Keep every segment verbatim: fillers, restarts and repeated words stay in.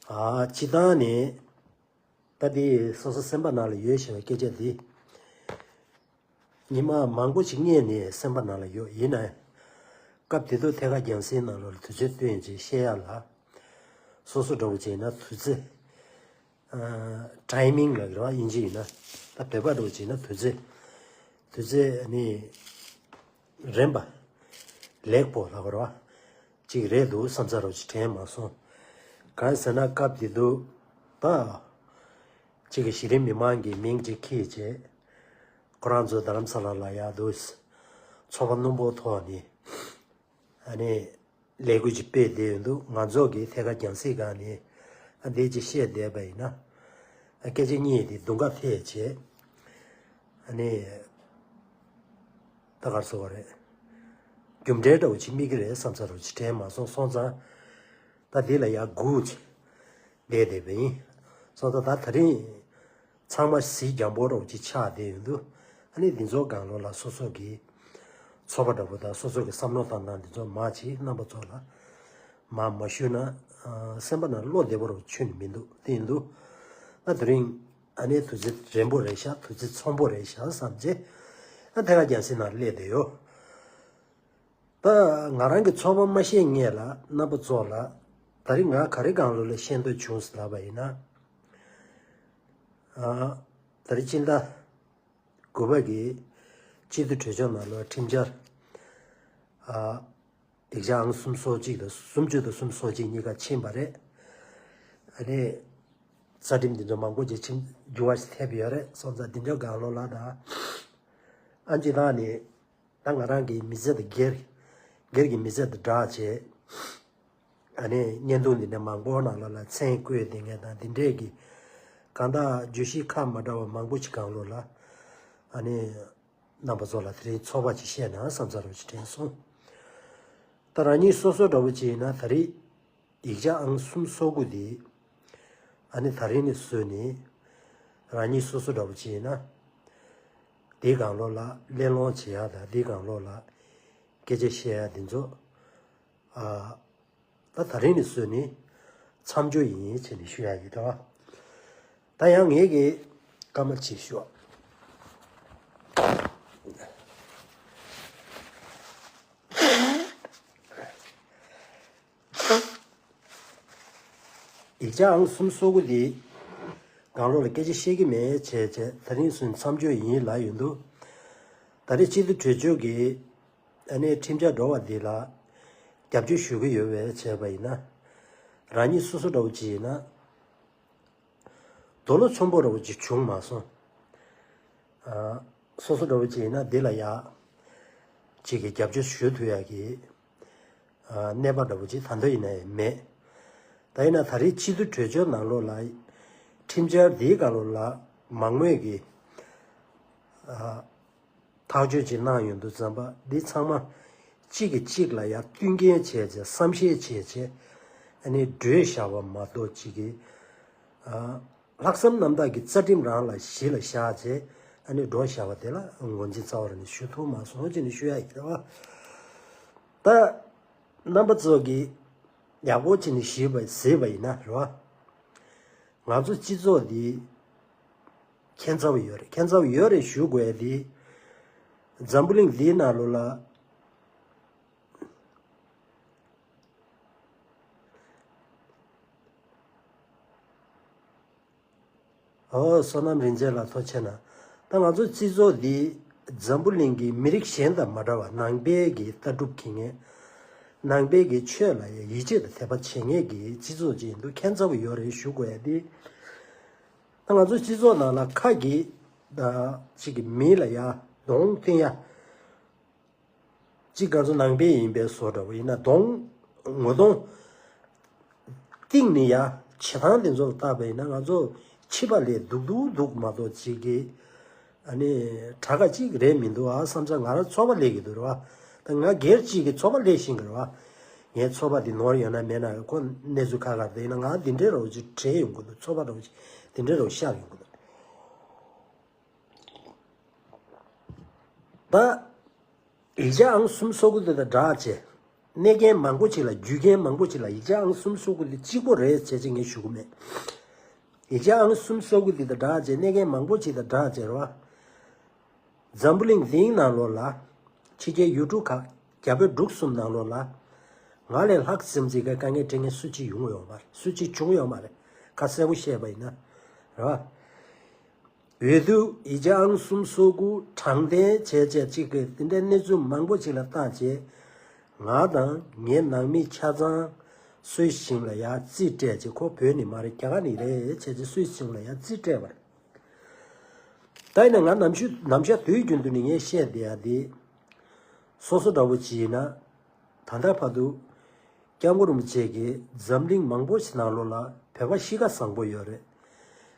ཨ་སྤྱིར་བཏང་ནས་ད་དེ་སོ་སོ་སེམས་པ་ནང་ལ་ཡོད་བཞིན་པའི་སྐད་ཆ་དེ། ཉི་མ་མང་པོ་ཞིག་སྔས་ནས་སེམས་པ་ནང་ལ་ཡོད། ཡིན་ན་སྐབས་དེ་དུས་ཐད་ཀར་རྒྱང་སྲིང་ནང་ལོགས་ལ་དུས་ཚོད་བཏོན་བྱས་བཤད་ཡ་ལ། སོ་སོ་འདྲ་བོ་བྱས་ན་དུས་ཚོད། ཊའི་མིང་ལ་རེད་བ། དབྱིན་ཇི་ཡིན་ན། ད་བོད་པ་འདྲ་བོ་བྱས་ན་དུས་ཚོད། དུས་ཚོད་ནི་རན་པ། ལེགས་པོ་ལབ་དགོས་རེད་བ། ཅིག་རེད་འདུག་བསམ་ས་རོ་ཅིག་དྲན་མ་སོང་། གང་ཟེར་ན་སྐབས་དེ་དུས་ད་ཅིག་གི་གཞི་རིམ་མི་མང་གི་མིང་ཅིག་ཁྱེར་བྱས། ཁོ་རང་ཚོ་རྡ་རམ་ས་ལ་ལ་ཡར་འདུག་ཚོགས་པ་སྣུམ་པོ་ཐོག་ནས་ཨ་ནི་ལས་འགུལ་ཅིག་སྤེལ་བསྡད་ཡོད་འདུག་ང་ཚོ་གི་ཐད་ཀར་རྒྱང་སྲིང་སྒང་ནས་ཨ་འདི་ཅིག་བཤད་བསྡད་པ་ཡིན་ན། ཨ་སྐད་ཆ་གཉིས་དེ་དུང་ཁ་འཐེན་བྱས། ཨ་ནི་ད་གར་སོང་བ་རེད། རྒྱུ་འབྲས་འདྲ་བོ་ཅིག་སྨིན་གི་རེད་བསམ་ས་རོ་ཅིག་དྲན་མ་སོང་། སོང་ཙང་ད་འདི་ལ་ཡར་སྒུག་བྱས་བསྡད་བསྡད་པ་ཡིན། སོང་ཙང་ད་ད་རིང་ཚང་མ་གཟི་འཇམ་པོ་འདྲ་བོ་ཅིག་ཆགས་བསྡད་ཡོད་འདུག་ཨ་ནི་འདི་ཚོ་སྒང་ལོགས་ལ་སོ་སོ་གི་ཚོར་བ་འདྲ་བོ་དང་སོ་སོ་གི་བསམ་བློ་བཏང་སྟངས་འདི་ཚོ་མར་ཅིག་རྣམ་པ་ཚོ་ལ་མར་མ་ཞུས་ན་ཨ་སེམས་པ་ནང་བློ་བདེ་པོ་རུ་ཆུད་ནས་མི་འདུག་དེ་ཡིན་དུས་ད་དེ་རིང་ཨ་ནི་དུས་ཚོད་རན་པོ་རེད་ཤག་དུས་ཚོད་འཚམ་པོ་རེད་ཤག་བསམ་བྱས་ཨ་ཐད་ཀར་རྒྱང་སྲིང་ནང་སླེབས་བསྡད་ཡོད། ད་ང་རང་གི་ཚོར་བ་མ་བཤད་སྔོན་ལ་རྣམ་པ་ཚོ་ལ་ད་རིང་ང་ག་རེ་སྒང་ལོགས་ལ་བཤད་འདོད་བྱུང་ཟེར་ལབ་པ་ཡིན་ན། ཨ་ད་རིང་ཕྱི་ཟླ་དགུ་པ་གི་སྤྱི་འཐུས་གྲོས་ཚོགས་ནང་ལོགས་ཁྲིམས་འཆར་ཨ་ཡིག་ཆ་ཨང་གསུམ་སོ་གཅིག་དང་སུམ་ཅུ་དང་གསུམ་སོ་གཅིག་གཉིས་ཀ་ཕྱིན་པ་རེད། ཨ་ནི་རྩ་ཁྲིམས་འདི་འདྲ་མང་པོ་ཅིག་ཕྱིན་འགྱུར་བ་ཞིག་ཐེབས་ཡོད་རེད། སོང་ཙང་འདི་འདྲ་སྒང་ལོགས་ལ་ད་ཨ་ཅེ་ད་ནི། ད་ང་རང་གི་མི་ཚེ་དང་སྒེར། སྒེར་གྱི་མི་ཚེ་དང་སྦྲགས་བྱས། ཨ་ནི་བརྙན་ཐུང་འདི་འདྲ་མང་པོ་ནང་ལོགས་ལ་མཚན་བཀོད་བསྡད་མཁན་དང་འདི་འདྲས་ཀྱི་གང་ལྟར་བརྗོད་གཞི་ཁག་མ་འདྲ་བ་མང་པོ་ཅིག་སྒང་ལོགས་ལ་ཨ་ནི་རྣམ་པ་ཚོ་ལ་དེ་རིང་ཚོར་བ་ཅིག་བཤད་ན་བསམ་ས་རུ་ཅིག་དྲན་སོང་། ད་རང་ཉིད་སོ་སོ་འདྲ་བོ་ཅིག་ཡིན་ན་ད་རེས། ཡིག་ཆ་ཨང་གསུམ་སོ་དགུ་དེ་ཨ་ནི་ད་རིང་ནས་བཟོས་ནས་རང་ཉིད་སོ་སོ་འདྲ་བོ་ཅིག་ཡིན་ན་དེའི་སྒང་ལོགས་ལ་གླེང་སློང་བྱེད་ཡག་དང་དེའི་སྒང་ལོགས་ལ་སྐད་ཆ་བཤད་ཡག་དེ་ཚོ་ཨ་ད་ད་རིང་ནས་བཟོས་ནས་མཚམས་འཇོག་ཡིན་བྱས་ནས་ཞུ་ཡག་ཡིན་ད། ད་ཡང་ངེད་ཀྱིས་སྐར་མ་གཅིག་ཞུ། ཡིག་ཆ་ཨང་གསུམ་སོ་དགུ་འདི་སྒང་ལོགས་ལ་སྐད་ཆ་བཤད་ཀྱི་མེད་བྱས་བྱས་ད་རིང་སུན་མཚམས་འཇོག་ཡིན་ལབ་ཡོད་འདུག་ད་རེས་སྤྱི་འཐུས་གྲོས་ཚོགས་ཀྱིས་ཨ་ནི་ཁྲིམས་འཆར་འགྲོ་བ་འདི་ལ་རྒྱབ་སྐྱོར་ཞུ་གི་ཡོད་པས་བྱས་པ་ཡིན་ན། རང་ཉིད་སོ་སོ་འདྲ་བོ་ཅིག་ཡིན་ན། དོ་ལོ་ཚོན་པོ་འདྲ་བོ་ཅིག་བྱུང་མ་སོང་། ཨ་སོ་སོ་འདྲ་བོ་ཅིག་ཡིན་ན་འདི་ལ་ཡ། ཅིག་གི་རྒྱབ་སྐྱོར་ཞུ་ཐུབ་ཡ་གི་ཨ་གནས་བབ་འདྲ་བོ་ཅིག་ད་ལྟ་ཡིན་ན་ཡང་མེད། ད་ཡིན་ན་ད་རེས་སྤྱི་འཐུས་གྲོས་ཆོད་ནང་ལོགས་ལ་ཁྲིམས་འཆར་འདིའི་སྒང་ལོགས་ལ་མང་མོས་ཀྱི་ཨ་ཐག་གཅོད་ཅིག་གནང་ཡོང་དུས་ཙམ་པ་འདི་ཚང་མ་གཅིག་གིས་གཅིག་ལ་ཡང་བསྟུན་མཁྱེན་བྱས་བྱས་བསམ་ཤེས་བྱས་བྱས་ཨ་ནི་བགྲོས་བཞག་པ་མ་གཏོགས་གཅིག་གིས་ཨ། ལྷག་བསམ་རྣམ་དག་གི་རྩ་ཁྲིམས་རང་ལ་གཞི་ལ་བཞག་བྱས་ཨ་ནི་འགྲོ་བཞག་པ་དེ་ལ་ངོས་འཛིན་རྩ་བ་རང་ནས་ཞུ་ཐུབ་མ་སོང་ཅེས་ནས་ཞུ་ཡ་ཡིན་རེད་བ། ད་རྣམ་པ་ཚོ་གིས་ཡག་པོ་བྱས་ནས་ཞུས་པ་གཟིགས་པ་ཡིན་ན་རེད་བ། ང་ཚོ་སྤྱི་ཚོགས་འདི་ཁྱད་མཚར་བ་ཡོད་རེད། ཁྱད་མཚར་བ་ཡོད་རེད་ཞུ་དགོས་ཡ་འདི་འཛམ་བུ་གླིང་འདིའི་ནང་ལོགས་ལ། ཨོ་བསོད་ནམས་རིག་འཛིན་ལགས་ཐུགས་རྗེ་གནང་། ད་ང་ཚོ་སྤྱི་ཚོགས་འདི་འཛམ་བུ་གླིང་གི་མི་རིགས་གཞན་དང་མ་འདྲ་བར་ནང་པའི་གི་ལྟ་གྲུབ་འཁྱེར་མཁན། ནང་པའི་གི་ཆོས་ལ་ཡང་ཡིད་ཆེས་དང་དད་པ་བྱེད་མཁན་གྱི་སྤྱི་ཚོགས་ཅིག་ཡིན་དུས་ཁྱད་མཚར་བ་ཡོད་རེད་ཞུ་དགོས་ཡ་འདི། ད་ང་ཚོ་སྤྱི་ཚོགས་ནང་ལ་ཁ་གི་ད་གཅིག་གི་མི་ལ་ཡ་གདོང་བསྟན་ཡ། གཅིག་ང་ཚོ་ནང་པའི་ཡིན་པའི་བཟོ་འདྲ་བོ་ཡིན་ན་གདོང་ངོ་གདོང་གཏིང་ནས་ཡ་བྱེད་སྟངས་དེ་ཚོ་ལ་བལྟས་པ་ཡིན་ན་ང་ཚོ་ཕྱི་པ་ལས་སྡུག་སྡུག་སྡུག་མ་གཏོགས་གཅིག་གི་ཨ་ནི་དྲག་ག་གཅིག་རེད་མི་འདུག་ཨ་བསམ་ས་ང་རང་ཚོར་བ་སླེབས་ཀྱི་འདུག་རེད་བ། ད་ང་སྒེར་གཅིག་གི་ཚོར་བ་སླེབས་བཞིན་གྱི་རེད་བ། ངའི་ཚོར་བ་འདི་ནོར་ཡོད་ན་མེད་ན་ཁོ་གནས་ཚུལ་ཁག་ཁག་དེ་ཡིན་ན་ང་འདི་འདྲའི་རོགས་ཅིག་དྲན་ཡོང་གི་འདུག་ཚོར་བ་རོགས་ཅིག་འདི་འདྲའི་རོགས་ཤར་ཡོང་གི་འདུག་ད། ཡིག་ཆ་ཨང་གསུམ་སོ་དགུ་དེ་དང་སྦྲགས་བྱས། གནས་མཁན་མང་པོ་ཅིག་ལ། རྒྱུས་མཁན་མང་པོ་ཅིག་ལ་ཡིག་ཆ་ཨང་གསུམ་སོ་དགུ་འདི་གཅིག་པོ་རེད་བྱས་ཅིག་ངས་ཞུ་གི་མེད། ཡིག་ཆ་ཨང་གསུམ་སོ་དགུ་འདི་དང་སྦྲགས་བྱས། གནས་མཁན་མང་པོ་ཅིག་དང་སྦྲགས་བྱས་རེད་བ། འཛམ་བུ་གླིང་འདིའི་ནང་ལོགས་ལ། ཕྱི་རྒྱལ་ཡུལ་གྲུ་ཁག་རྒྱ་བལ་འབྲུག་གསུམ་ནང་ལོགས་ལ། ང་ལས་ལྷག་ཙམ་ཅིག་གི་དཀའ་ངལ་འཕྲད་མཁན་སུ་གཅིག་ཡོང་ཡོད་མ་རེད། སུ་གཅིག་བྱུང་ཡོད་མ་རེད། ཁ་གསལ་པོ་བཤད་པ་ཡིན་ན། རེད་བ། འོས་བསྡུ་ཡིག་ཆ་ཨང་གསུམ་སོ་དགུ་དྲང་བདེན་བྱས་བྱས་ཅིག་གི་དེ་འདྲའི་གནས་ཚུལ་མང་པོ་ཅིག་ལ་བལྟས་བྱས། ང་དང་ངའི་ནང་མི་ཆ་ཚང་སུད་སི་གཞུང་ལ་ཡར་རྩིས་སྤྲད་བྱས། ཁོ་བོད་ནས་མ་རེད། རྒྱ་གར་ནས་རེད་བྱས་བྱས་སུད་སི་གཞུང་ལ་ཡར་རྩིས་སྤྲད་པ་རེད། ད་ཡིན་ན་ང་ནམ་ཞུ་ནམ་ཞག་དུས་རྒྱུན་དུ་ནི་ངས་བཤད་བསྡད་ཡ་དེ། སོ་སོ་འདྲ་བོ་ཅིག་ཡིན་ན། ད་ལྟ་བར་དུ་སྐྱབས་མགོན་རིན་པོ་ཆེ་གིས་འཛམ་གླིང་མང་པོ་ཞིག་ནང་ལོགས་ལ་བོད་པ་གཤིས་ཀ་བཟང་པོ་ཡོད་རེད།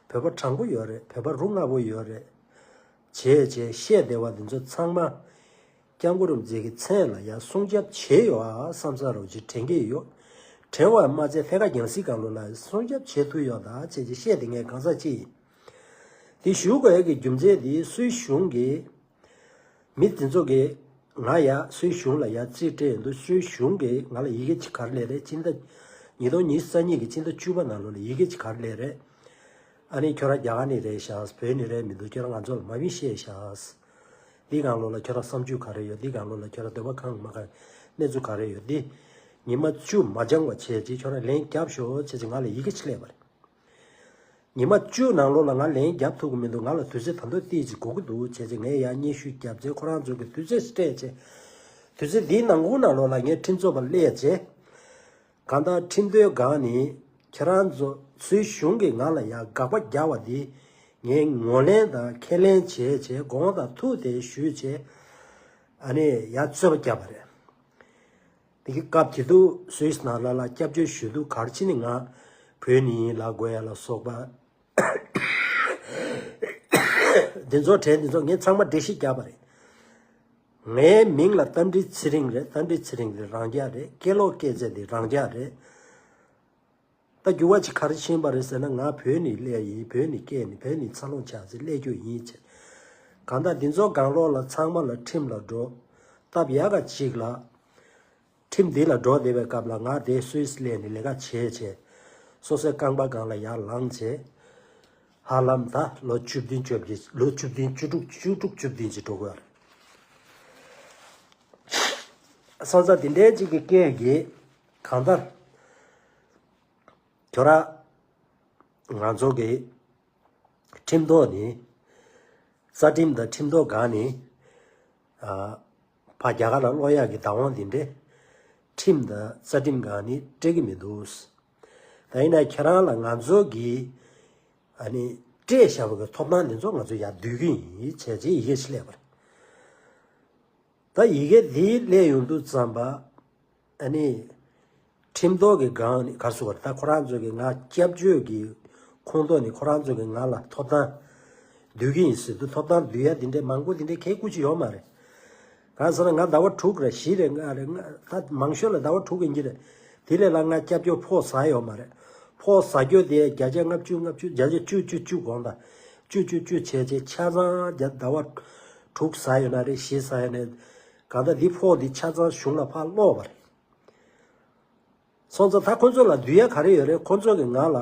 བོད་པ་དྲང་པོ་ཡོད་རེད། བོད་པ་རུ་ང་པོ་ཡོད་རེད། བྱས་བྱས་བཤད་བསྡད་པ་འདི་ཚོ་ཚང་མ་སྐྱབས་མགོན་རིན་པོ་ཆེ་གི་མཚན་ལ་ཡང་སྲུང་སྐྱོབ་བྱས་ཡོད་ཨ་བསམ་ས་རོགས་ཅིག་དྲན་གྱི་ཡོད། དྲན་བ་མ་ཚད་ཐད་ཀར་རྒྱང་སྲིང་སྒང་ལོགས་ལ་སྲུང་སྐྱོབ་བྱེད་ཐུབ་ཡོད་ད་བྱས་བྱས་བཤད་དེ་ངས་གང་ཟག་ཅིག་ཡིན། དེ་ཞུ་དགོས་ཡ་གི་རྒྱུ་མཚན་དེ་སུད་གཞུང་གིས། མི་དེ་ཚོ་གིས་ང་ཡ་སུད་གཞུང་ལ་ཡ་རྩིས་སྤྲད་ཡོང་དུས། སུད་གཞུང་གིས་ང་ལ་ཡི་གེ་ཅིག་ག་རེ་སླེབས་རེད། ཕྱི་ཟླ་ཉིས་སྟོང་ཉི་ཤུ་རྩ་གཉིས་ཀྱི་ཕྱི་ཟླ་བཅུ་པ་ནང་ལོགས་ལ་ཡི་གེ་ཅིག་ག་རེ་སླེབས་རེད། ཨ་ནི་ཁྱོད་རང་རྒྱ་གར་ནས་རེད་ཤག་བོད་ནས་རེད་མི་འདུག་ཁྱོད་རང་ང་ཚོ་ལ་མ་མི་བཤད་ཤག་འདི་སྒང་ལོགས་ལ་ཁྱོད་རང་བསམ་ཚུལ་ག་རེ་ཡོད། འདི་སྒང་ལོགས་ལ་ཁྱོད་རང་འདོད་པ་གང་མ་གང་། གནས་ཚུལ་ག་རེ་ཡོད། འདི་ཉི་མ་བཅུ་མ་འགྱངས་པ་བྱས་རྗེས་ཁྱོད་རང་ལན་རྒྱབ་ཤོག་བྱས་རྗེས་ང་ལ་ཡི་གེ་ཅིག་སླེབས་པ་རེད། ཉི་མ་བཅུ་ནང་ལོགས་ལ་ང་ལན་རྒྱབ་ཐུབ་ཀྱི་མི་འདུག་ང་ལ་དུས་ཚོད་ད་དུང་ཏོག་ཙམ་དགོས་ཀྱི་འདུག་བྱས་རྗེས་ངས་ཡང་སྙན་ཞུ་བརྒྱབ་རྗེས་ཁོ་རང་ཚོ་གི་དུས་ཚོད་སྤྲད་རྗེས། དུས་ཚོད་འདིའི་ནང་ཁུལ་ནང་ལོགས་ལ་ངས་ཁྲིམས་རྩོད་པ་སླེབས་རྗེས། གང་ལྟར་ཁྲིམས་དོན་སྒང་ནས་ཁྱེད་རང་ཚོ་སུད་གཞུང་གིས་ང་ལ་ཡང་དགག་པ་རྒྱག་པ་འདི་ངས་ངོས་ལེན་དང་ཁས་ལེན་བྱས་རྗེས་དགོངས་དག་ཐུགས་དེ་ཞུས་རྗེས། ཨ་ནི་ཡང་རྩོད་པ་བརྒྱབ་པ་རེད། དེ་གི་སྐབས་དེ་དུས་སུད་སི་ནང་ལ་ལ་སྐྱབས་བཅོལ་ཞུ་དུས་ག་རེ་བྱས་ནས་ང་བོད་ནས་ཡིན་ལབ་དགོས་ཡ་ལ་སོགས་པ། འདི་ཚོ་དྲན་འདི་ཚོ་ངས་ཚང་མ་འགྲེལ་བཤད་བརྒྱབ་པ་རེད། ངའི་མིང་ལ་རྟ་མགྲིན་ཚེ་རིང་རེད། རྟ་མགྲིན་ཚེ་རིང་དེ་རང་འཇགས་རེད། སྐེ་ལོག་སྐེ་ཚེ་དེ་རང་འཇགས་རེད། ད་འགྱུར་བ་ཅིག་ག་རེ་ཕྱིན་པ་རེད་ཟེར་ན། ང་བོད་ནས་སླེབས་ཡིན། བོད་ནས་སྐྱེས་ནས་བོད་ནས་འཚར་ལོངས་བྱས་ཚེ་སླེབས་རྒྱུ་ཡིན་བྱས། གང་ལྟར་འདི་ཚོ་སྒང་ལོགས་ལ་ཚང་མ་ལ་ཁྲིམས་ལ་འགྲོ། སྟབས་ཡག་ག་ཅིག་ལ། ཁྲིམས་འདི་ལ་འགྲོ་བསྡད་པའི་སྐབས་ལ་ང་དེ་སུད་སི་སླེབས་ནས་ལས་ཀ་བྱས་བྱས། སོ་སོའི་རྐང་པ་སྒང་ལ་ཡར་ལངས་བྱས། ཧ་ལམ་ད་ལོ་བཅུ་བདུན་བཅོ་བརྒྱད། ལོ་བཅུ་བདུན་བཅུ་དྲུག་བཅུ་དྲུག་བཅུ་བདུན་ཅིག་འགྲོ་གི་ཡོད་རེད། སོང་ཙང་དེ་འདྲའི་ཅིག་གི་སྐད་ཀྱིས་གང་ལྟར། ཁྱོད་རང་ང་ཚོ་གི་ཁྲིམས་ཐོག་ནས། རྩ་ཁྲིམས་དང་ཁྲིམས་ཐོག་སྒང་ནས། ཨ། ཕ་རྒྱ་གར་ལ་སློག་ཡག་གི་བདག་དབང་འདི་འདྲས་ཁྲིམས་དང་རྩ་ཁྲིམས་སྒང་ནས་སྤྲད་ཀྱི་མི་འདུག་ད་ཡིན་ན་ཁྱེད་རང་ལ་ང་ཚོ་གིས་ཨ་ནི་སྤྲད་བཞག་པ་གི་ཐོབ་ཐང་འདི་ཚོ་ང་ཚོ་ཡར་བསྡུ་གི་ཡིན་བྱས་རྗེས་ཡི་གེ་ཞིག་སླེབས་པ་རེད། ད་ཡི་གེ་འདི་སླེབས་ཡོང་དུས་ཙམ་པ། ཨ་ནི། ཁྲིམས་ཐོག་གི་སྒང་ནས་ག་རེ་ཟེར་དགོས་རེད། ད་ཁོ་རང་ཚོ་གིས་ང་སྐྱབས་བཅོལ་གྱི་ཁོངས་གཏོགས་ནས་ཁོ་རང་ཚོ་གིས་ང་ལ་ཐོབ་ཐང་བསྡུ་གི་ཡིན་ཟེར་དུས། ཐོབ་ཐང་བསྡུ་ཡ་དེ་འདྲའི་མང་པོ་དེ་འདྲའི་གལ་ཁུར་གྱི་ཡོད་མ་རེད། གང་ཟེར་ན་ང་ཟླ་བ་དྲུག་རེད། བཞི་རེད། ལྔ་རེད། ལྔ། ད་མང་ཤོས་ལ་ཟླ་བ་དྲུག་ཡིན་གྱི་རེད། དེ་ལས་ལ་ང་སྐྱབས་བཅོལ་ཕོགས་ཟ་ཡོད་མ་རེད། ཕོགས་ཟ་རྒྱུ་དེ་བརྒྱ་ཆ་ལྔ་བཅུ། ལྔ་བཅུ། བརྒྱ་ཆ་བཅུ་བཅུ་བཅུ་དགོངས་དག་བཅུ་བཅུ་བཅུ་བྱས་བྱས་ཆ་ཚང་བརྒྱ། ཟླ་བ་དྲུག་ཟ་ཡོད་ན་རེད། བཞི་ཟ་ཡོད་ན། གང་ལྟར་འདི་ཕོགས་འདི་ཆ་ཚང་གཞུང་ལ་ཕར་སློག་པ་རེད། སོང་ཙང་ད་ཁོ་ཚོ་ལ་བསྡུ་ཡ་ག་རེ་ཡོད་རེད། ཁོ་ཚོ་གིས་ང་ལ་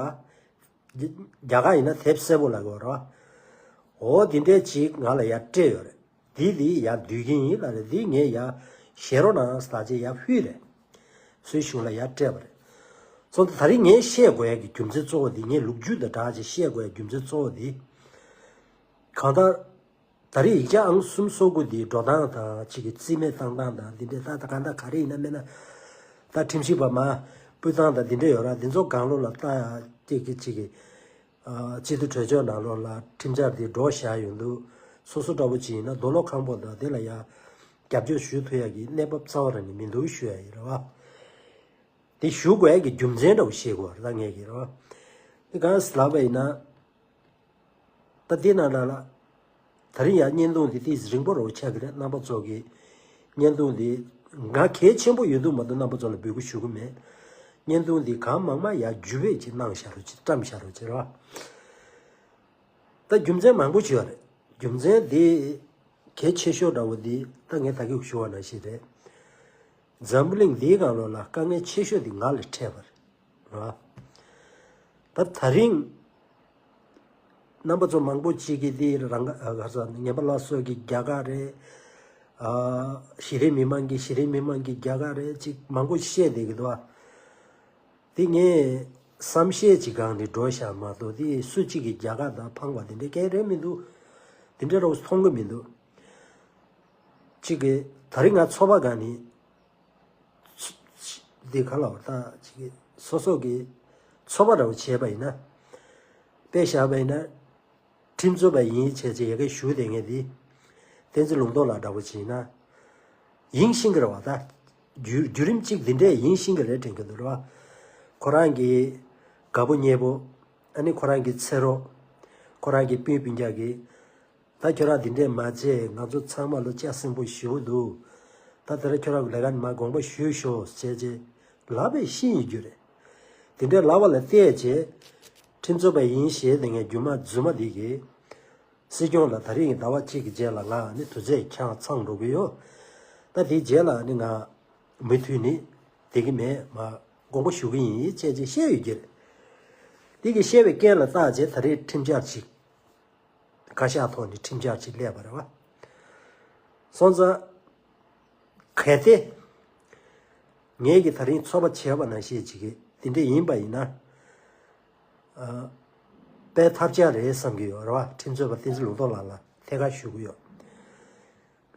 རྒྱ་གར་ཡིན་ན་དེབ་སེར་པོ་ལབ་དགོས་རེད་བ། འོ་དེ་འདྲས་ཅིག་ང་ལ་ཡར་སྤྲད་ཡོད་རེད། འདི་འདི་ཡར་བསྡུ་གི་ཡིན་ལབ་རེད། འདི་ངས་ཡར་བཞེས་རོགས་གནང་ཟེར་བྱས་ཡར་ཕུལ་རེད། སུད་གཞུང་ལ་ཡར་སྤྲད་པ་རེད། སོང་ཙང་ད་རེས་ངས་བཤད་དགོས་ཡ་གི་རྒྱུ་མཚན་གཙོ་བོ་འདི། ངས་ལོ་རྒྱུས་དང་སྦྲགས་བྱས་བཤད་དགོས་ཡ་རྒྱུ་མཚན་གཙོ་བོ་འདི། གང་ལྟར། ད་རེས་ཡིག་ཆ་ཨང་གསུམ་སོ་དགུ་འདིའི་འགྲོ་སྟངས་དང་། གཅིག་གི་རྩིས་མེད་བཏང་སྟངས་དང་། འདི་འདྲས་ད་ད་གང་ལྟར་ག་རེ་ཡིན་ན་མིན་ན། ད་ཁྲིམས་ཞིབ་པ་མར་ཕུད་སྟངས་དང་འདི་འདྲས་ཡོད་ར། འདི་ཚོ་སྒང་ལོགས་ལ་ལྟ་ཡ་གཅིག་གི་གཅིག་གི། ཨ། སྤྱི་འཐུས་གྲོས་ཚོགས་ནང་ལོགས་ལ་ཁྲིམས་འཆར་འདི་སྒྲོག་བཞག་ཡོང་དུས། སོ་སོ་འདྲ་པོ་ཅིག་ཡིན་ན་རྡོ་ལོག་ཁང་པ་དང་དེ་ལ་ཡ་རྒྱབ་སྐྱོར་ཞུ་ཐུབ་ཡ་གི་གནས་བབ་རྩ་བ་རང་ནས་མི་འདུག་ཞུ་ཡ་ཡིན་ར་བ། དེ་ཞུ་དགོས་ཡ་གི་རྒྱུ་མཚན་འདྲ་པོ་ཤེས་དགོས་རེད་ད་ངས་ཀྱི་ར་བ། དེ་གང་ཟེར་ལབ་པ་ཡིན་ན། ད་འདི་ནང་ལ་ལ། ད་རིང་ཡང་བརྙན་ཐུང་འདི་ཏིས་རིང་པོ་རོ་ཆགས་ཀྱི་རེད། རྣམ་པ་ཚོ་གིས་བརྙན་ཐུང་འདི་ང་གལ་ཆེན་པོ་ཡོད་དུས་མ་གཏོགས་རྣམ་པ་ཚོ་ལ་འབོད་སྐུལ་ཞུ་གི་མེད། བརྙན་ཐུང་འདི་གང་མང་མང་ཡར་བརྒྱུད་སྤེལ་ཅིག་གནང་བཞག་རོགས་གྱིས། བཀྲམ་བཞག་རོགས་གྱིས་ར། ད་རྒྱུ་མཚན་མང་པོ་ཅིག་ཡོད་རེད། རྒྱུ་མཚན་འདི་གལ་ཆེ་ཤོས་འདྲ་བོ་འདི་ད་ངས་ད་གིན་ཞུ་བ་ནང་བཞིན་རེད། འཛམ་བུ་གླིང་འདིའི་སྒང་ལོགས་ལ་དཀའ་ངལ་ཆེ་ཤོས་འདི་ང་ལ་འཕྲད་པ་རེད། རེད་བ། ད་ད་རིང་རྣམ་པ་ཚོ་མང་པོ་ཅིག་གིས་འདི་རང་ག་ཨ་ག་ས་ངན་པ་ལ་སོགས་ཀྱི་རྒྱ་གར་རེད། ཨ་གཞི་རིམ་མི་མང་གི་གཞི་རིམ་མི་མང་གི་རྒྱ་གར་རེད་ཅིག་མང་པོ་བཤད་བསྡད་ཀྱི་འདུག་བ། འདི་ངས་བསམ་ཤེས་ཅིག་སྒང་ནས་འགྲོ་བཞག་མ་གཏོགས་འདི་སུ་གཅིག་གིས་རྒྱ་གར་དང་ཕངས་པ་འདི་འདྲའི་སྐད་རེད་མི་འདུག་འདི་འདྲའི་རོགས་མཐོང་གི་མི་འདུག་གཅིག་གིས་ད་རིང་ང་ཚོགས་པ་སྒང་ནས་འདི་ག་ལ་བར་ཐག་ཅིག་སོ་སོ་གི་ཚོགས་པ་འདྲ་བོ་བྱས་པ་ཡིན་ན། དཔེ་བཞག་པ་ཡིན་ན། ཁྲིམས་རྩོད་པ་ཡིན་བྱས་བྱས་ཡ་གི་ཞུ་བསྡད་མཁན་འདི། བསྟན་འཛིན་ལུང་རྟོགས་ལགས་འདྲ་བོ་བྱས་ན། ཡིན་ཤེས་ཀྱི་རེད་བ་ད། བརྒྱུད་བརྒྱུད་རིམ་གཅིག་འདི་འདྲས་ཡིན་ཤེས་ཀྱི་རེད་དྲན་གྱི་འདུག་རེད་བ། ཁོ་རང་གི་དགའ་པོ་ཉེ་པོ། ཨ་ནི་ཁོ་རང་གི་ཚེ་རོགས། ཁོ་རང་གི་སྤུན་སྤུན་ཀྱག་གི། ད་ཁྱོད་རང་འདི་འདྲས་མ་བྱེད། ང་ཚོ་ཚང་མ་ལོ་ལྕགས་སྲིན་པོ་ཞེ་པོ་འདུག་ད་དེ་རིང་ཁྱོད་རང་གི་ལས་ཀ་ནི་མ་དགོངས་པ་ཞུས་ཤོག་ཟེར་བྱས་ལབ་པའི་ཤེས་ཡོད་རྒྱུ་རེད། དེ་འདྲས་ལབ་པ་ལ་བལྟས་བྱས་ཁྲིམས་རྩོད་པ་ཡིན་ཞེས་དེ་ངས་རྒྱུ་མ་རྫུན་མ་འདི་གིས་སྲིད་སྐྱོང་ལ་ད་རིང་གི་ཟླ་བ་གཅིག་གི་རྗེས་ལ་ང་ནི་དུས་ཚོད་ཆང་ཚང་འགྲོ་གི་ཡོད། ད་དེའི་རྗེས་ལ་ནི་ང་མུ་མཐུད་ནི་བསྡད་ཀྱི་མེད། མ་དགོངས་པ་ཞུ་གི་ཡིན་བྱས་བྱས་བཤད་ཡོད་རྒྱུ་རེད། དེ་གི་བཤད་པའི་རྐྱེན་ལ་བརྟག་བྱས་ད་རེས་ཁྲིམས་འཆར་ཅིག་བཀའ་ཤག་ཐོག་ནས་ཁྲིམས་འཆར་ཅིག་སླེབས་པ་རེད་བ། སོང་ཙང་། གལ་ཏེ། ངེད་ཀྱིས་ད་རིང་ཚོགས་པ་བྱས་པ་ནང་བཞིན་ཅིག་གི་དེ་འདྲ་ཡིན་པ་ཡིན་ན། ཨ། དཔེ་ཐབས་ཆག་རེད་བསམ་གྱི་ཡོད་རེད་བ། ཁྲིམས་རྩོད་པ་བསྟན་འཛིན་ལུང་རྟོགས་ལགས་ལ་ཐད་ཀར་ཞུ་གི་ཡོད།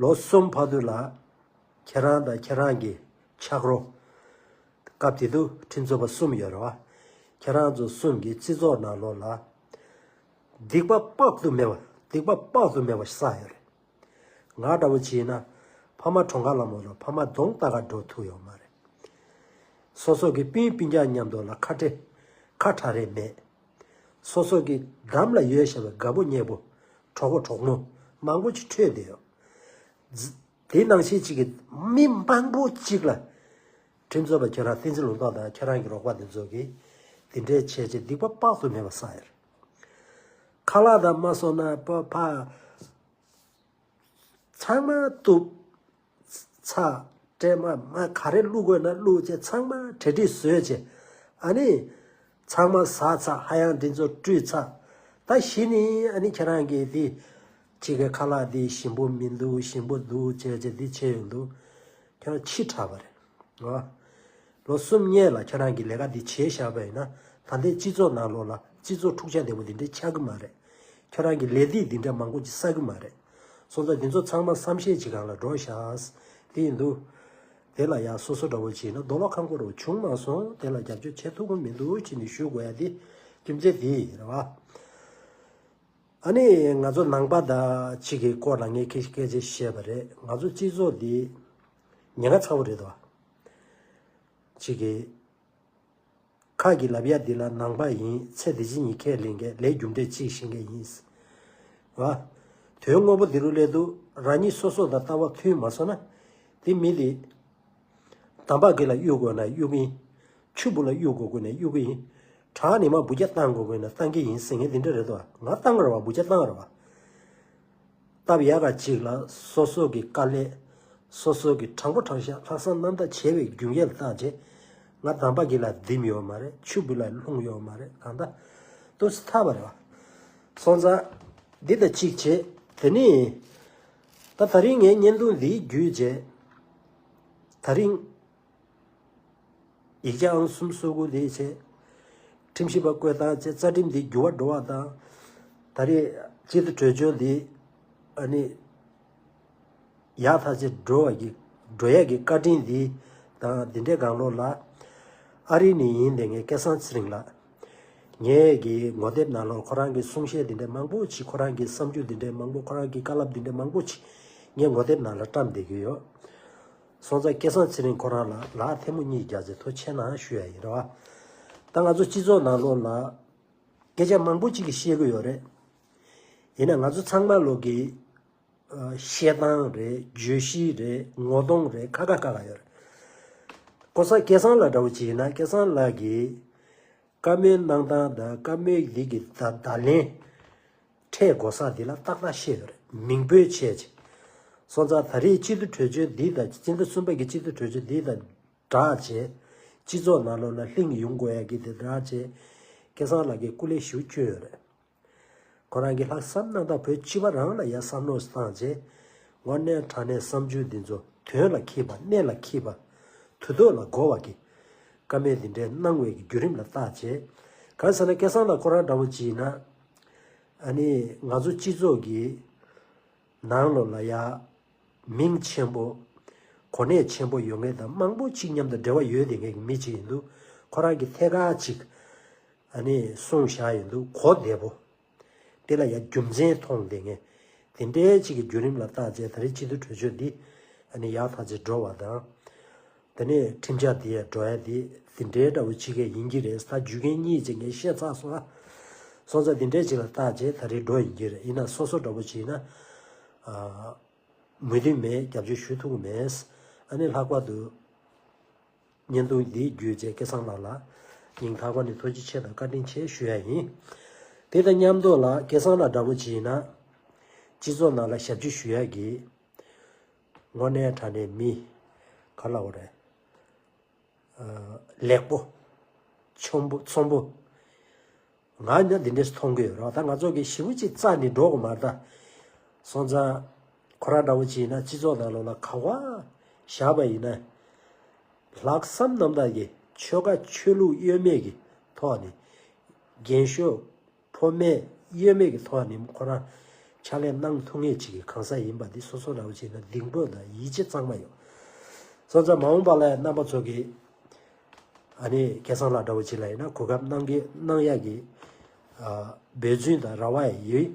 ལོ་གསུམ་བར་དུ་ལ། ཁྱེད་རང་དང་ཁྱེད་རང་གི་ཆག་རོ། སྐབས་དེ་དུས་ཁྲིམས་རྩོད་པ་གསུམ་ཡོད་རེད་བ། ཁྱེད་རང་ཚོ་གསུམ་གྱིས་སྤྱི་ཚོགས་ནང་ལོགས་ལ། སྡིག་པ་དཔག་ཏུ་མེད་པ་སྡིག་པ་དཔག་ཏུ་མེད་པ་བསགས་ཡོད་རེད། ང་འདྲ་བོ་བྱས་ན་ཕ་མ་གྲོངས་ཁ་ལ་མོ་ལ་ཕ་མ་གདོང་ལྟ་ག་འགྲོ་ཐུབ་ཡོད་མ་རེད། སོ་སོ་གི་སྤུན་སྤུན་ཀྱག་མཉམ་དུ་ལ་ཁ་བྲལ་ཁ་བྲལ་རེ་མེད། སོ་སོ་གི་འགྲམ་ལ་ཡོད་བཞག་པའི་དགའ་པོ་ཉེ་པོ་གྲོགས་པོ་གྲོགས་མོ་མང་པོ་ཅིག་འཕྲད་བསྡད་ཡོད། དེ་ནང་བཞིན་གཅིག་གི་མི་མང་པོ་གཅིག་ལ་ཁྲིམས་རྩོད་པ་ཁྱེད་རང་བསྟན་འཛིན་ལུང་རྟོགས་དང་ཁྱེད་རང་གི་རོགས་པ་དེ་ཚོ་གིས་དེ་འདྲའི་བྱས་བྱས་སྡིག་པ་དཔག་ཏུ་མེད་པ་བསགས་ཡོད། ཁ་ལག་དང་མ་སོང་ན་ཕ་ཕ་ཚང་མ་གཏུབ། ཚ། སྲན་མ་མ་ག་རེ་བླུགས་དགོས་ན་བླུགས་བྱས་ཚང་མ་གྲ་སྒྲིག་བཟོས་བྱས་ཨ་ནི། ཚང་མ་ཟ་ཚར་ཧ་ཡང་འདི་ཚོ་བཀྲུས་ཚར། ད་གཞི་ནས་ཨ་ནི་ཁྱེད་རང་གིས་དེ་གཅིག་གི་ཁ་ལག་འདི་ཞིམ་པོ་མི་འདུག་ཞིམ་པོ་འདུག་བྱས་བྱས་འདི་བྱས་ཡོང་འདུག་ཁྱེད་རང་ཕྱི་དྲགས་པ་རེད། ཨ། ལོ་གསུམ་སྔོན་ལ་ཁྱེད་རང་གིས་ལས་ཀ་འདི་བྱས་བཞག་པ་ཡིན་ན་ད་ལྟའི་སྤྱི་ཚོགས་ནང་ལོགས་ལ་སྤྱི་ཚོགས་འཁྲུག་ཆ་དེ་པོ་འདི་འདྲ་ཆགས་ཀྱི་མ་རེད། ཁྱེད་རང་གིས་ལས་སྡིག་འདི་འདྲ་མང་པོ་ཅིག་བསགས་ཀྱི་མ་རེད། སོང་ཙང་འདི་ཚོ་ཚང་མ་བསམ་ཤེས་བྱེད་སྒང་ལ་འགྲོ་ཤག་དེ་ཡིན་དུས། དེ་ལ་ཡང་སོ་སོ་འདྲ་བོ་བྱས་ན་རྡོ་ལོག་ཁང་ཁོ་རུ་བྱུང་མ་སོང་དེ་ལ་རྒྱབ་སྐྱོར་བྱེད་ཐུབ་ཀྱི་མི་འདུག་ཅེས་ནས་ཞུ་དགོས་ཡ་དེ་རྒྱུ་མཚན་དེ་ཡིན་རེད་བ། ཨ་ནི་ང་ཚོ་ནང་པ་དང་གཅིག་གི་སྐོར་ལ་ངས་སྐད་སྐད་ཆ་བཤད་པ་རེད། ང་ཚོ་སྤྱི་ཚོགས་འདི་ཉེན་ཁ་ཚ་བོ་རེད་དོ། གཅིག་གི་ཁ་གི་ལབ་ཡ་འདི་ལ་ནང་པ་ཡིན་ཚེ་འདི་ཕྱི་གཉིས་ཁས་ལེན་མཁན་ལས་རྒྱུ་འབྲས་གཅིག་ཤེས་མཁན་ཡིན། བ། དོན་དངོས་པོ་འདི་རུ་སླེབས་དུས་རང་ཉིད་སོ་སོ་དང་ལྟ་བ་མཐུན་མ་སོང་ན། དེ་མི་དེ། འདམ་བག་གི་ལ་གཡུག་དགོས་ན་གཡུག་གི་ཡིན། ཆུ་བུ་ལ་གཡུག་དགོས་དགོས་ན་གཡུག་གི་ཡིན། བྲག་ནི་མ་འབུ་རྒྱ་བཏང་དགོས་དགོས་ན་བཏང་གི་ཡིན་ཟེར་མཁན་འདི་འདྲ་རེད་དོ། ང་བཏང་རེད་བ་འབུ་རྒྱ་བཏང་རེད་བ། སྟབས་ཡག་ག་ཅིག་ལ་སོ་སོ་གི་དཀའ་ལས། སོ་སོ་གི་དྲང་པོ་དྲང་བཞག་ལྷག་བསམ་རྣམ་དག་བྱས་པའི་རྒྱུ་འབྲས་ལ་བརྟག་བྱས། ང་འདམ་བག་གི་ལ་འདེམས་ཡོད་མ་རེད། ཆུ་བུ་ལ་ལྷུང་ཡོད་མ་རེད། གང་ལྟར་ཏོག་ཙམ་ཐར་བ་རེད་བ། སོང་ཙང་། འདི་དང་གཅིག་བྱས། དེ་ནས། ད་ད་རིང་ངའི་བརྙན་ཐུང་འདིའི་བརྒྱུད་བྱས། ད་རིང་། ཡིག་ཆ་ཨང་གསུམ་སོ་དགུ་འདི་བྱས། ཁྲིམས་ཞིབ་པ་བསྐོས་སྟངས་བྱས། རྩ་ཁྲིམས་འདི་འགྱུར་བ་འགྲོ་བ་དང་། ད་རེས་སྤྱི་འཐུས་གྲོས་ཆོད་འདི་ཨ་ནི་ཡག་ཐག་ཆོད་འགྲོ་བ་གི་འགྲོ་ཡ་གི་བཀའ་དྲིན་འདི་དང་འདི་འདྲའི་སྒང་ལོགས་ལ་ཨ་རི་ནས་ཡིན་བསྡད་མཁན་སྐལ་བཟང་ཚེ་རིང་ལགས། ངའི་གི་ངོ་དེབ་ནང་ལོགས་ཁོ་རང་གི་གསུང་བཤད་འདི་འདྲའི་མང་པོ་ཅིག་ཁོ་རང་གི་བསམ་ཚུལ་འདི་འདྲའི་མང་པོ་ཁོ་རང་གི་བཀའ་སློབ་འདི་འདྲའི་མང་པོ་ཅིག་ངའི་ངོ་དེབ་ནང་ལ་བཀྲམ་བསྡད་ཀྱི་ཡོད། སོང་ཙང་སྐལ་བཟང་ཚེ་རིང་ཁོ་རང་ལ་ལག་ཐལ་མོ་གཉིས་རྒྱག་ཚེ་ཐུགས་རྗེ་ཆེ་གནང་ཞུ་ཡ་ཡིན་རེད་བ། ད་ང་ཚོ་སྤྱི་ཚོགས་ནང་ལོགས་ལ་སྐད་ཆ་མང་པོ་ཅིག་གིས་བཤད་ཀྱི་ཡོད་རེད། ཡིན་ན་ང་ཚོ་ཚང་མ་ལོག་གི་ཨ་བཤད་སྟངས་རེད། བརྗོད་གཞི་རེད། ངོ་གདོང་རེད། ཁ་ཁ་ཁ་ཁ་ཡོད་རེད། ཁོ་ས་སྐལ་བཟང་ལགས་འདྲ་བོ་ཅིག་ཡིན་ན་སྐལ་བཟང་ལགས་ཀྱིས་བཀའ་མོལ་གནང་སྟངས་དང་བཀའ་མོལ་འདི་གི་བརྡ་བརྡ་ལན་འཕྲད་དགོས་ས་འདི་ལ་ཏག་ཏག་བཤད་ཡོད་རེད། མིང་འབོད་བྱས་ཅིག་སོང་ཙང་ད་རེས་སྤྱི་འཐུས་གྲོས་ཆོད་འདི་དང་སྤྱི་ཟླ་གསུམ་པ་གི་སྤྱི་འཐུས་གྲོས་ཆོད་འདི་དང་སྦྲགས་བྱས། སྤྱི་ཚོགས་ནང་ལོགས་ལ་ལྷིང་ཡོང་དགོས་ཡ་གི་དེ་སྦྲགས་བྱས། སྐལ་བཟང་ལགས་ཀྱིས་སྐུ་ལས་ཞུ་བསྐྱོན་ཡོད་རེད། ཁོ་རང་གིས་ལྷག་བསམ་རྣམ་དག་བོད་སྤྱི་པ་རང་ལ་ཡ་བསམ་བློ་བཏང་བྱས། དངོས་གནས་དྲང་གནས་བསམ་ཚུལ་འདི་ཚོ་དོན་ལ་འཁེལ་བ་གནད་ལ་འཁེལ་བ། དུས་ཐོག་ལ་གོ་བ་གི་བཀའ་མོལ་འདི་འདྲའི་གནང་བའི་གི་བརྒྱུད་རིམ་ལ་བརྟག་བྱས། གང་ཟེར་ན་སྐལ་བཟང་ལགས་ཁོ་རང་འདྲ་བོ་ཅིག་ཡིན་ན། ཨ་ནི་ང་ཚོ་སྤྱི་ཚོགས་ཀྱི་ནང་ལོགས་ལ་ཡ་མིང་ཆེན་པོ། གོ་གནས་ཆེན་པོ་ཡོད་མཁན་དང་མང་པོ་ཅིག་མཉམ་དུ་འབྲེལ་བ་ཡོད་བསྡད་མཁན་གྱི་མི་ཅིག་ཡིན་དུས། ཁོ་རང་གིས་ཐད་ཀར་ཅིག་ཨ་ནི་གསུངས་བཞག་ཡིན་དུས་གོ་བདེ་པོ། དེ་ལ་ཡ་རྒྱུ་མཚན་མཐོང་བསྡད་མཁན། དེ་འདྲའི་ཅིག་གི་བརྒྱུད་རིམ་ལ་བརྟག་བྱས་ད་རེས་སྤྱི་འཐུས་གྲོས་ཆོད་འདི་ཨ་ནི་ཡག་ཐག་ཆོད་འགྲོ་བ་དང་། དེ་ནས་ཁྲིམས་འཆར་དེ་ཡ་འགྲོ་ཡ་དེ་དེ་འདྲའི་འདྲ་བོ་ཅིག་གས་ཡིན་གྱི་རེད། ད་རྒྱུ་རྐྱེན་གཉིས་ཅིག་ངས་བཤད་ཚར་སོང་ཨ། སོང་ཙང་དེ་འདྲའི་ཅིག་ལ་བརྟག་བྱས་ད་རེས་འགྲོ་ཡིན་གྱི་རེད། ཡིན་ན་སོ་སོ་འདྲ་བོ་ཅིག་ཡིན་ན། ཨ། མོས་མཐུན་མེད། རྒྱབ་སྐྱོར་ཞུ་ཐུབ་ཀྱི་མེད། ཨ་ནི་ལྷག་པར་དུ་བརྙན་ཐུང་འདི་བརྒྱུད་བྱས་སྐལ་བཟང་ལགས་ལ་སྙིང་ཐག་པ་ནས་ཐུགས་རྗེ་ཆེ་དང་བཀའ་དྲིན་ཆེ་ཞུ་ཡ་ཡིན། དེ་དང་མཉམ་དུ་ལ་སྐལ་བཟང་ལགས་འདྲ་བོ་ཅིག་ཡིན་ན། སྤྱི་ཚོགས་ནང་ལ་ཞབས་ཕྱི་ཞུ་ཡ་གི་དངོས་གནས་དྲང་གནས་མི་ག་ལབ་དགོས་རེད། ཨ། ལེགས་པོ། ཆོམ་པོ་ཚོམ་པོ། ང་ཡིན་ན་འདི་འདྲས་མཐོང་གི་ཡོད་རེད་བ། ད་ང་ཚོ་གི་ཞེ་པོ་ཅིག་རྩ་ནས་འགྲོ་དགོས་མ་རེད་ད། སོང་ཙང་ཁོ་རང་འདྲ་བོ་ཅིག་ཡིན་ན་སྤྱི་ཚོགས་ནང་ལོགས་ལ་ག་བ་བཞག་པ་ཡིན་ན། ལྷག་བསམ་རྣམ་དག་གིས་ཆོལ་ཁ་ཆོས་ལུགས་དབྱེར་མེད་ཀྱི་ཐོག་ནས། རྒན་ཤོས་ཕོ་མོ་དབྱེར་མེད་ཀྱི་ཐོག་ནས་ཁོ་རང་ཕྱག་ལས་གནང་ཐུབ་མཁན་ཅིག་གི་གང་ཟག་ཡིན་པ་འདི་སོ་སོ་འདྲ་བོ་ཅིག་ཡིན་ན་གདེང་སྤོབས་དང་ཡིད་ཆེས་གཙང་མ་ཡོད། སོང་ཙང་མ་འོངས་པ་ལ་ཡང་རྣམ་པ་ཚོ་གིས་ཨ་ནི་སྐལ་བཟང་ལགས་འདྲ་བོ་ཅིག་ལ་ཡིན་ན་གོ་སྐབས་གནང་གི་གནང་ཡག་གི་ཨ་འབད་བརྩོན་དང་རེ་བ་ཡོད།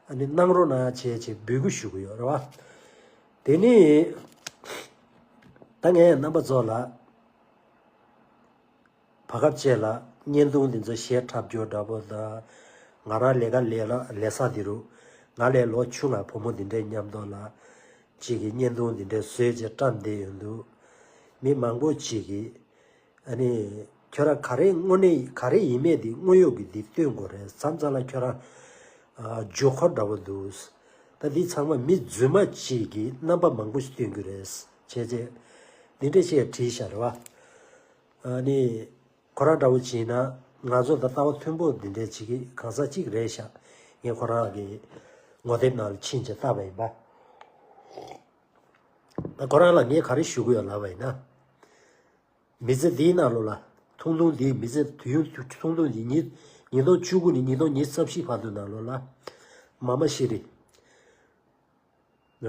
ཨ་ནི་གནང་རོགས་གནང་བྱས་བྱས་འབོད་སྐུལ་ཞུ་གི་ཡོད་རེད་བ། དེ་ནི་ད་ངས་རྣམ་པ་ཚོ་ལ་བར་སྐབས་བཅས་ལ་བརྙན་ཐུང་འདི་ཚོ་གཞས་འཁྲབ་རྒྱུ་འདྲ་པོ་དང་། ང་རང་ལས་ཀ་ལས་ལ་ལས་ས་འདི་རུ་ང་ལས་ལོ་ཆུང་ང་བུ་མོ་འདི་འདྲའི་མཉམ་དུ་ལ་གཅིག་གིས་བརྙན་ཐུང་འདི་འདྲའི་བཟོས་བྱས་བཀྲམ་བསྡད་ཡོང་དུས། མི་མང་པོ་གཅིག་གིས་ཨ་ནི་ཁྱོད་རང་ག་རེ་དངོས་གནས་ག་རེ་ཡིན་མེད་འདི་དངོས་ཡོད་ཀྱི་འདི་སྟོན་དགོས་རེད། མཚམས་མཚམས་ལ་ཁྱོད་རང་ཨ་རྒྱུ་འཁོར་འདྲ་པོ་འདུག་ད་འདི་ཚང་མ་མི་རྫུན་མ་གཅིག་གིས་རྣམ་པ་མང་པོ་ཞིག་སྟོན་རྒྱུ་རེད་བྱས་བྱས། འདི་འདྲ་བཤད་བྲིས་བཞག་རེད་བ། ཨ་ནི། ཁོ་རང་འདྲ་བོ་བྱས་ན་ང་ཚོ་ད་ལྟ་བ་མཐུན་པོ་འདི་འདྲའི་བྱེད་ཀྱི་གང་ཟག་གཅིག་རེད་ཤག་ངས་ཁོ་རང་གི་ངོ་དེབ་ནང་ལ་ཕྱིན་བྱས་བལྟས་པ་ཡིན་པ། ད་ཁོ་རང་ལ་ངས་ག་རེ་ཞུ་དགོས་ཡོད་ལབ་པ་ཡིན་ན། མི་ཚེ་འདིའི་ནང་ལོགས་ལ་ཐུང་ཐུང་འདིའི་མི་ཚེ་དུས་ཡུན་ཐུང་ཐུང་འདི་ཉིས་ཉིས་སྟོང་བཅུ་དགུ་ནས་ཉིས་སྟོང་ཉི་ཤུ་རྩ་བཞི་བར་དུ་ནང་ལོགས་ལ། མ་མ་ཤི་རི། ར།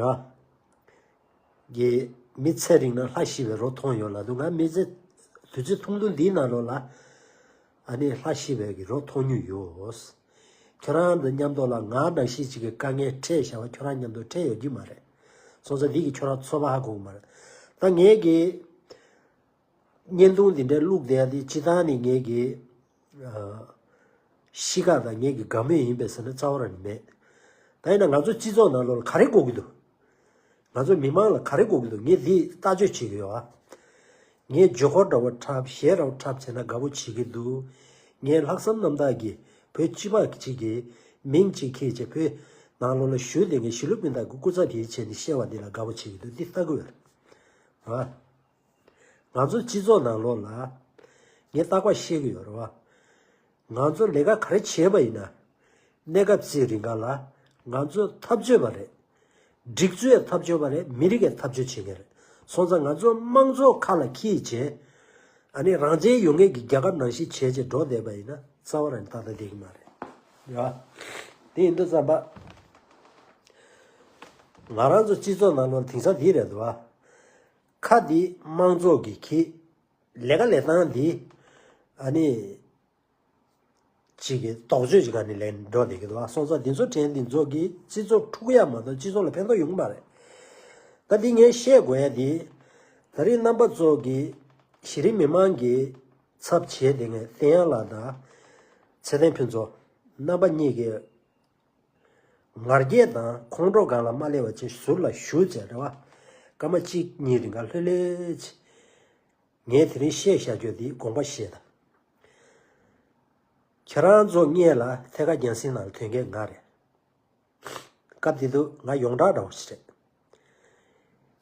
གི་མི་ཚེ་རིང་ན་ལྷ་ཤི་བའི་རོ་མཐོང་ཡོད་ལབ་འདུག་ང་མི་ཚེ་དུས་ཚོད་ཐུང་ཐུང་འདིའི་ནང་ལོགས་ལ་ཨ་ནི་ལྷ་ཤི་བའི་གི་རོ་མཐོང་མྱོང་ཡོད། ཁྱོད་རང་དང་མཉམ་དུ་ལ་ང་ནང་བཞིན་ཅིག་གི་དཀའ་ངལ་འཕྲད་བཞག་པ་ཁྱོད་རང་མཉམ་དུ་འཕྲད་ཡོད་ཀྱི་མ་རེད། སོང་ཙང་འདི་གི་ཁྱོད་རང་ཚོར་བ་ཧ་གོ་གི་མ་རེད། ད་ངས་གི་བརྙན་ཐུང་འདི་འདྲའི་བླུགས་བསྡད་ཡ་འདི་སྤྱིར་བཏང་ནས་ངེད་ཀྱི་ཨ་གཤིས་ཀ་དང་ངེད་ཀྱི་དགའ་མོས་ཡིན་པས་ཟེར་ན་རྩ་བ་རང་ནས་མེད། ད་ཡིན་ན་ང་ཚོ་སྤྱི་ཚོགས་ནང་ལོགས་ལ་ག་རེ་དགོས་ཀྱི་འདུག་ང་ཚོ་མི་མང་ལ་ག་རེ་དགོས་ཀྱི་འདུག་ངས་འདི་ལྟ་སྤྱོད་བྱེད་ཀྱི་ཡོད་ཨ། ངས་ཇོ་ཁོ་འདྲ་བོ་འཁྲབ་གཞས་འདྲ་བོ་འཁྲབ་བྱས་ན་དགའ་པོ་བྱེད་ཀྱི་འདུག་ངས་ལྷག་བསམ་རྣམ་དག་གིས་བོད་སྤྱི་པ་གཅིག་གི་མིང་གཅིག་ཁྱེར་བྱས་བོད་ནང་ལོགས་ལ་བཞུགས་བསྡད་མཁན་གཞིས་ལུས་སྤུན་ཟླ་གི་སྐུ་ཚབ་དེ་བྱས་ནས་བཤད་པ་འདི་ལ་དགའ་པོ་བྱེད་ཀྱི་འདུག་འདི་ལྟ་གི་ཡོད་རེད་ཨ། ང་ཚོ་སྤྱི་ཚོགས་ནང་ལོགས་ལ་ངས་རྟག་པར་བཤད་ཀྱི་ཡོད་རེད་བ། ང་ཚོ་ལས་ཀ་ག་རེ་བྱས་པ་ཡིན་ན། གནས་སྐབས་ཅིག་རིང་ག་ལ་ང་ཚོ་འཐབ་རྩོད་པ་རེད། སྒྲིག་འཛུགས་ཡང་འཐབ་རྩོད་པ་རེད། མི་རིགས་ཡང་འཐབ་རྩོད་བྱེད་མཁན་རེད། སོང་ཙང་ང་ཚོ་དམངས་གཙོ་ཁ་ལ་འཁྱེར་བྱས། ཨ་ནི་རང་བཙན་ཡོད་མཁན་གྱི་རྒྱལ་ཁབ་ནང་བཞིན་བྱས་བྱས་འགྲོ་བསྡད་པ་ཡིན་ན་རྩ་བ་རང་ཏག་ཏག་བསྡད་ཀྱི་མ་རེད། ཡ། དེ་ཡིན་དུས་ཙམ་པ། ང་རང་ཚོ་སྤྱི་ཚོགས་ནང་ལོགས་དེང་སང་འདི་རེད་འདུག་བ། ཁ་འདི་དམངས་གཙོ་གི་ཁྱེར། ལས་ཀ་ལས་སྟངས་འདི། ཨ་ནི། ཅིག་གི་དོགས་གཅོད་ཅིག་ག་ནས་ལེན་འགྲོ་བསྡད་ཀྱི་འདུག་བ། སོང་ཙང་འདི་ཚོ་དྲན་འདི་ཚོ་གིས་སྤྱི་ཚོགས་འཁྲུག་ཡ་མ་གཏོགས་སྤྱི་ཚོགས་ལ་ཕན་ཐོགས་ཡོང་གི་མ་རེད། ད་འདི་ངས་བཤད་དགོས་ཡ་འདི། ད་རེས་རྣམ་པ་ཚོ་གིས་གཞི་རིམ་མི་མང་གི་ཚབ་བྱས་ཏེ་ངས་བསྟན་ཡ་ལགས་དང་། ཚེ་བརྟན་ཕུན་ཚོགས། རྣམ་པ་གཉིས་ཀྱིས། ང་རྒྱལ་དང་ཁོང་ཁྲོ་སྒང་ལ་མ་སླེབས་པ་བྱས་ཟུར་ལ་བཞུགས་བྱས་རེད་བ། སྐར་མ་གཅིག་གཉིས་རིང་ག་ལྷོད་ལྷོད་བྱས། ངས་དེ་རིང་བཤད་བཞག་རྒྱུ་འདི་དགོངས་པ་བཞེས་དང་། ཁྱེད་རང་ཚོ་སྔོན་ལ་ཐད་ཀར་རྒྱང་སྲིང་ནང་ལ་ཐོན་མཁན་ང་རེད། སྐབས་དེ་དུས་ང་ཡོངས་གྲགས་འདྲ་བོ་ཞིག་རེད།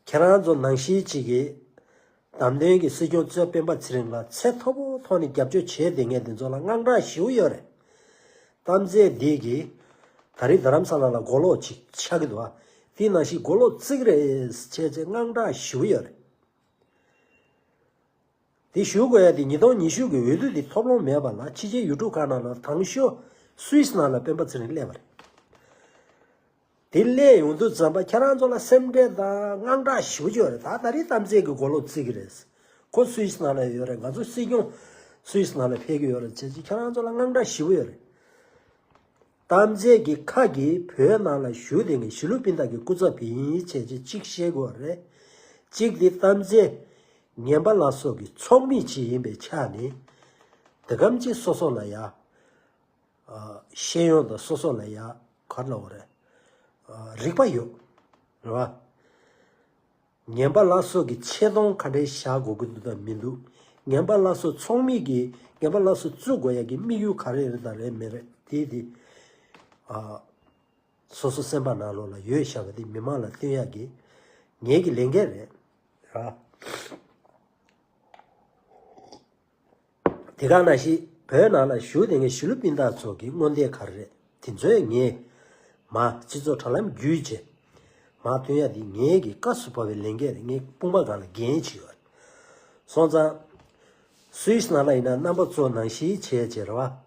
ཁྱེད་རང་ཚོ་ནང་བཞིན་གཅིག་གིས་བདམས་ཐོན་གྱི་སྲིད་སྐྱོང་གཙོས་སྤེན་པ་ཚེ་རིང་ལ་ཚད་མཐོ་པོ་ཐོག་ནས་རྒྱབ་སྐྱོར་བྱས་བསྡད་མཁན་དེ་ཚོ་ལ་དངངས་སྐྲག་ཞེ་པོ་ཡོད་རེད། གཏམ་ཚད་འདི་གིས་ད་རེས་རྡ་རམ་ས་ལ་ལ་མགོ་ལོག་ཅིག་ཆགས་ཀྱི་འདུག་ཨ། དེ་ནང་བཞིན་མགོ་ལོག་བརྩི་གི་རེད་བྱས་ཚེ་དངངས་སྐྲག་ཞེ་པོ་ཡོད་རེད། དེ་ཞུ་དགོས་ཡ་དེ་ཉིས་སྟོང་ཉི་ཤུ་གི་འོས་བསྡུ་དེ་ཐོབ་ལོང་མེད་པ་ལ་ཕྱི་རྒྱལ་ཡུལ་གྲུ་ཁག་ནང་ལ་དང་ཤོས་སུད་སི་ནང་ལ་སྤེན་པ་ཚེ་རིང་སླེབས་པ་རེད། དེ་སླེབས་ཡོང་དུས་ཙམ་པ་ཁྱེད་རང་ཚོ་ལ་སེམས་ཁྲལ་དང་དངངས་སྐྲག་ཞེ་པོ་ཅིག་ཡོད་རེད། ད་ད་རེས་གཏམ་ཚད་ཀྱི་མགོ་ལོག་བརྩི་གི་རེད། ཁོ་སུད་སི་ནང་ལ་ཡོད་རེད། ང་ཚོ་སྲིད་སྐྱོང་སུད་སི་ནང་ལ་ཕེབས་ཀྱི་ཡོད་རེད་བྱས་ཙང་ཁྱེད་རང་ཚོ་ལ་དངངས་སྐྲག་ཞེ་པོ་ཡོད་རེད། གཏམ་ཚད་ཀྱི་ཁ་གིས་བོད་ནང་ལ་བཞུགས་བསྡད་མཁན་གཞིས་ལུས་སྤུན་ཟླ་གི་སྐུ་ཚབ་ཡིན་བྱས་ཙང་གཅིག་བཤད་དགོས་རེད། གཅིག་དེ་གཏམ་ཚད་ངན་པ་ལ་སོགས་ཀྱི་ཚོགས་མི་ཅིག་ཡིན་པའི་ཆ་ནས་དེ་གམ་ཅིག་སོ་སོ་ལ་ཡ། ཨ། ཤེས་ཡོན་དང་སོ་སོ་ལ་ཡ་ག་རེ་ལབ་དགོས་རེད། ཨ། རིག་པ་ཡོད། རེད་བ། ངན་པ་ལ་སོགས་ཀྱི་ཆེ་མཐོང་ག་འདྲས་བཞག་དགོས་ཀྱི་འདུག་དང་མི་འདུག་ངན་པ་ལ་སོགས་ཚོགས་མི་གིས་ངན་པ་ལ་སོགས་བཙུགས་དགོས་ཡ་གི་དམིགས་ཡུལ་ག་རེ་རེད་དང་རེད་མེད་རེད་དེ་དེ། ཨ། སོ་སོ་སེམས་པ་ནང་ལོགས་ལ་ཡོད་བཞག་པ་དེ་མི་མང་ལ་སྟོན་ཡག་གི་ངེད་ཀྱི་ལས་འགན་རེད། ར། དེ་ག་ནང་བཞིན་བོད་ནང་ལ་བཞུགས་བསྡད་མཁན་གཞིས་ལུས་སྤུན་ཟླ་ཚོ་གི་དངོས་འབྲེལ་ག་རེ་རེད་དེ་ཚོས་ངས་མ་སྤྱི་ཚོགས་དྲ་ལམ་བརྒྱུད་བྱས་མ་སྟོན་ཡག་དེ་ངེད་ཀྱི་བཀའ་ཟུར་པ་བའི་ལས་འགན་རེད། ངས་དཔུང་པ་སྒང་ལ་འགན་བྱས་ཡོད་རེད། སོང་ཙང་སུད་སི་ནང་ལ་ཡིན་ན་རྣམ་པ་ཚོ་ནང་བཞིན་བྱས་བྱས་རེད་བ།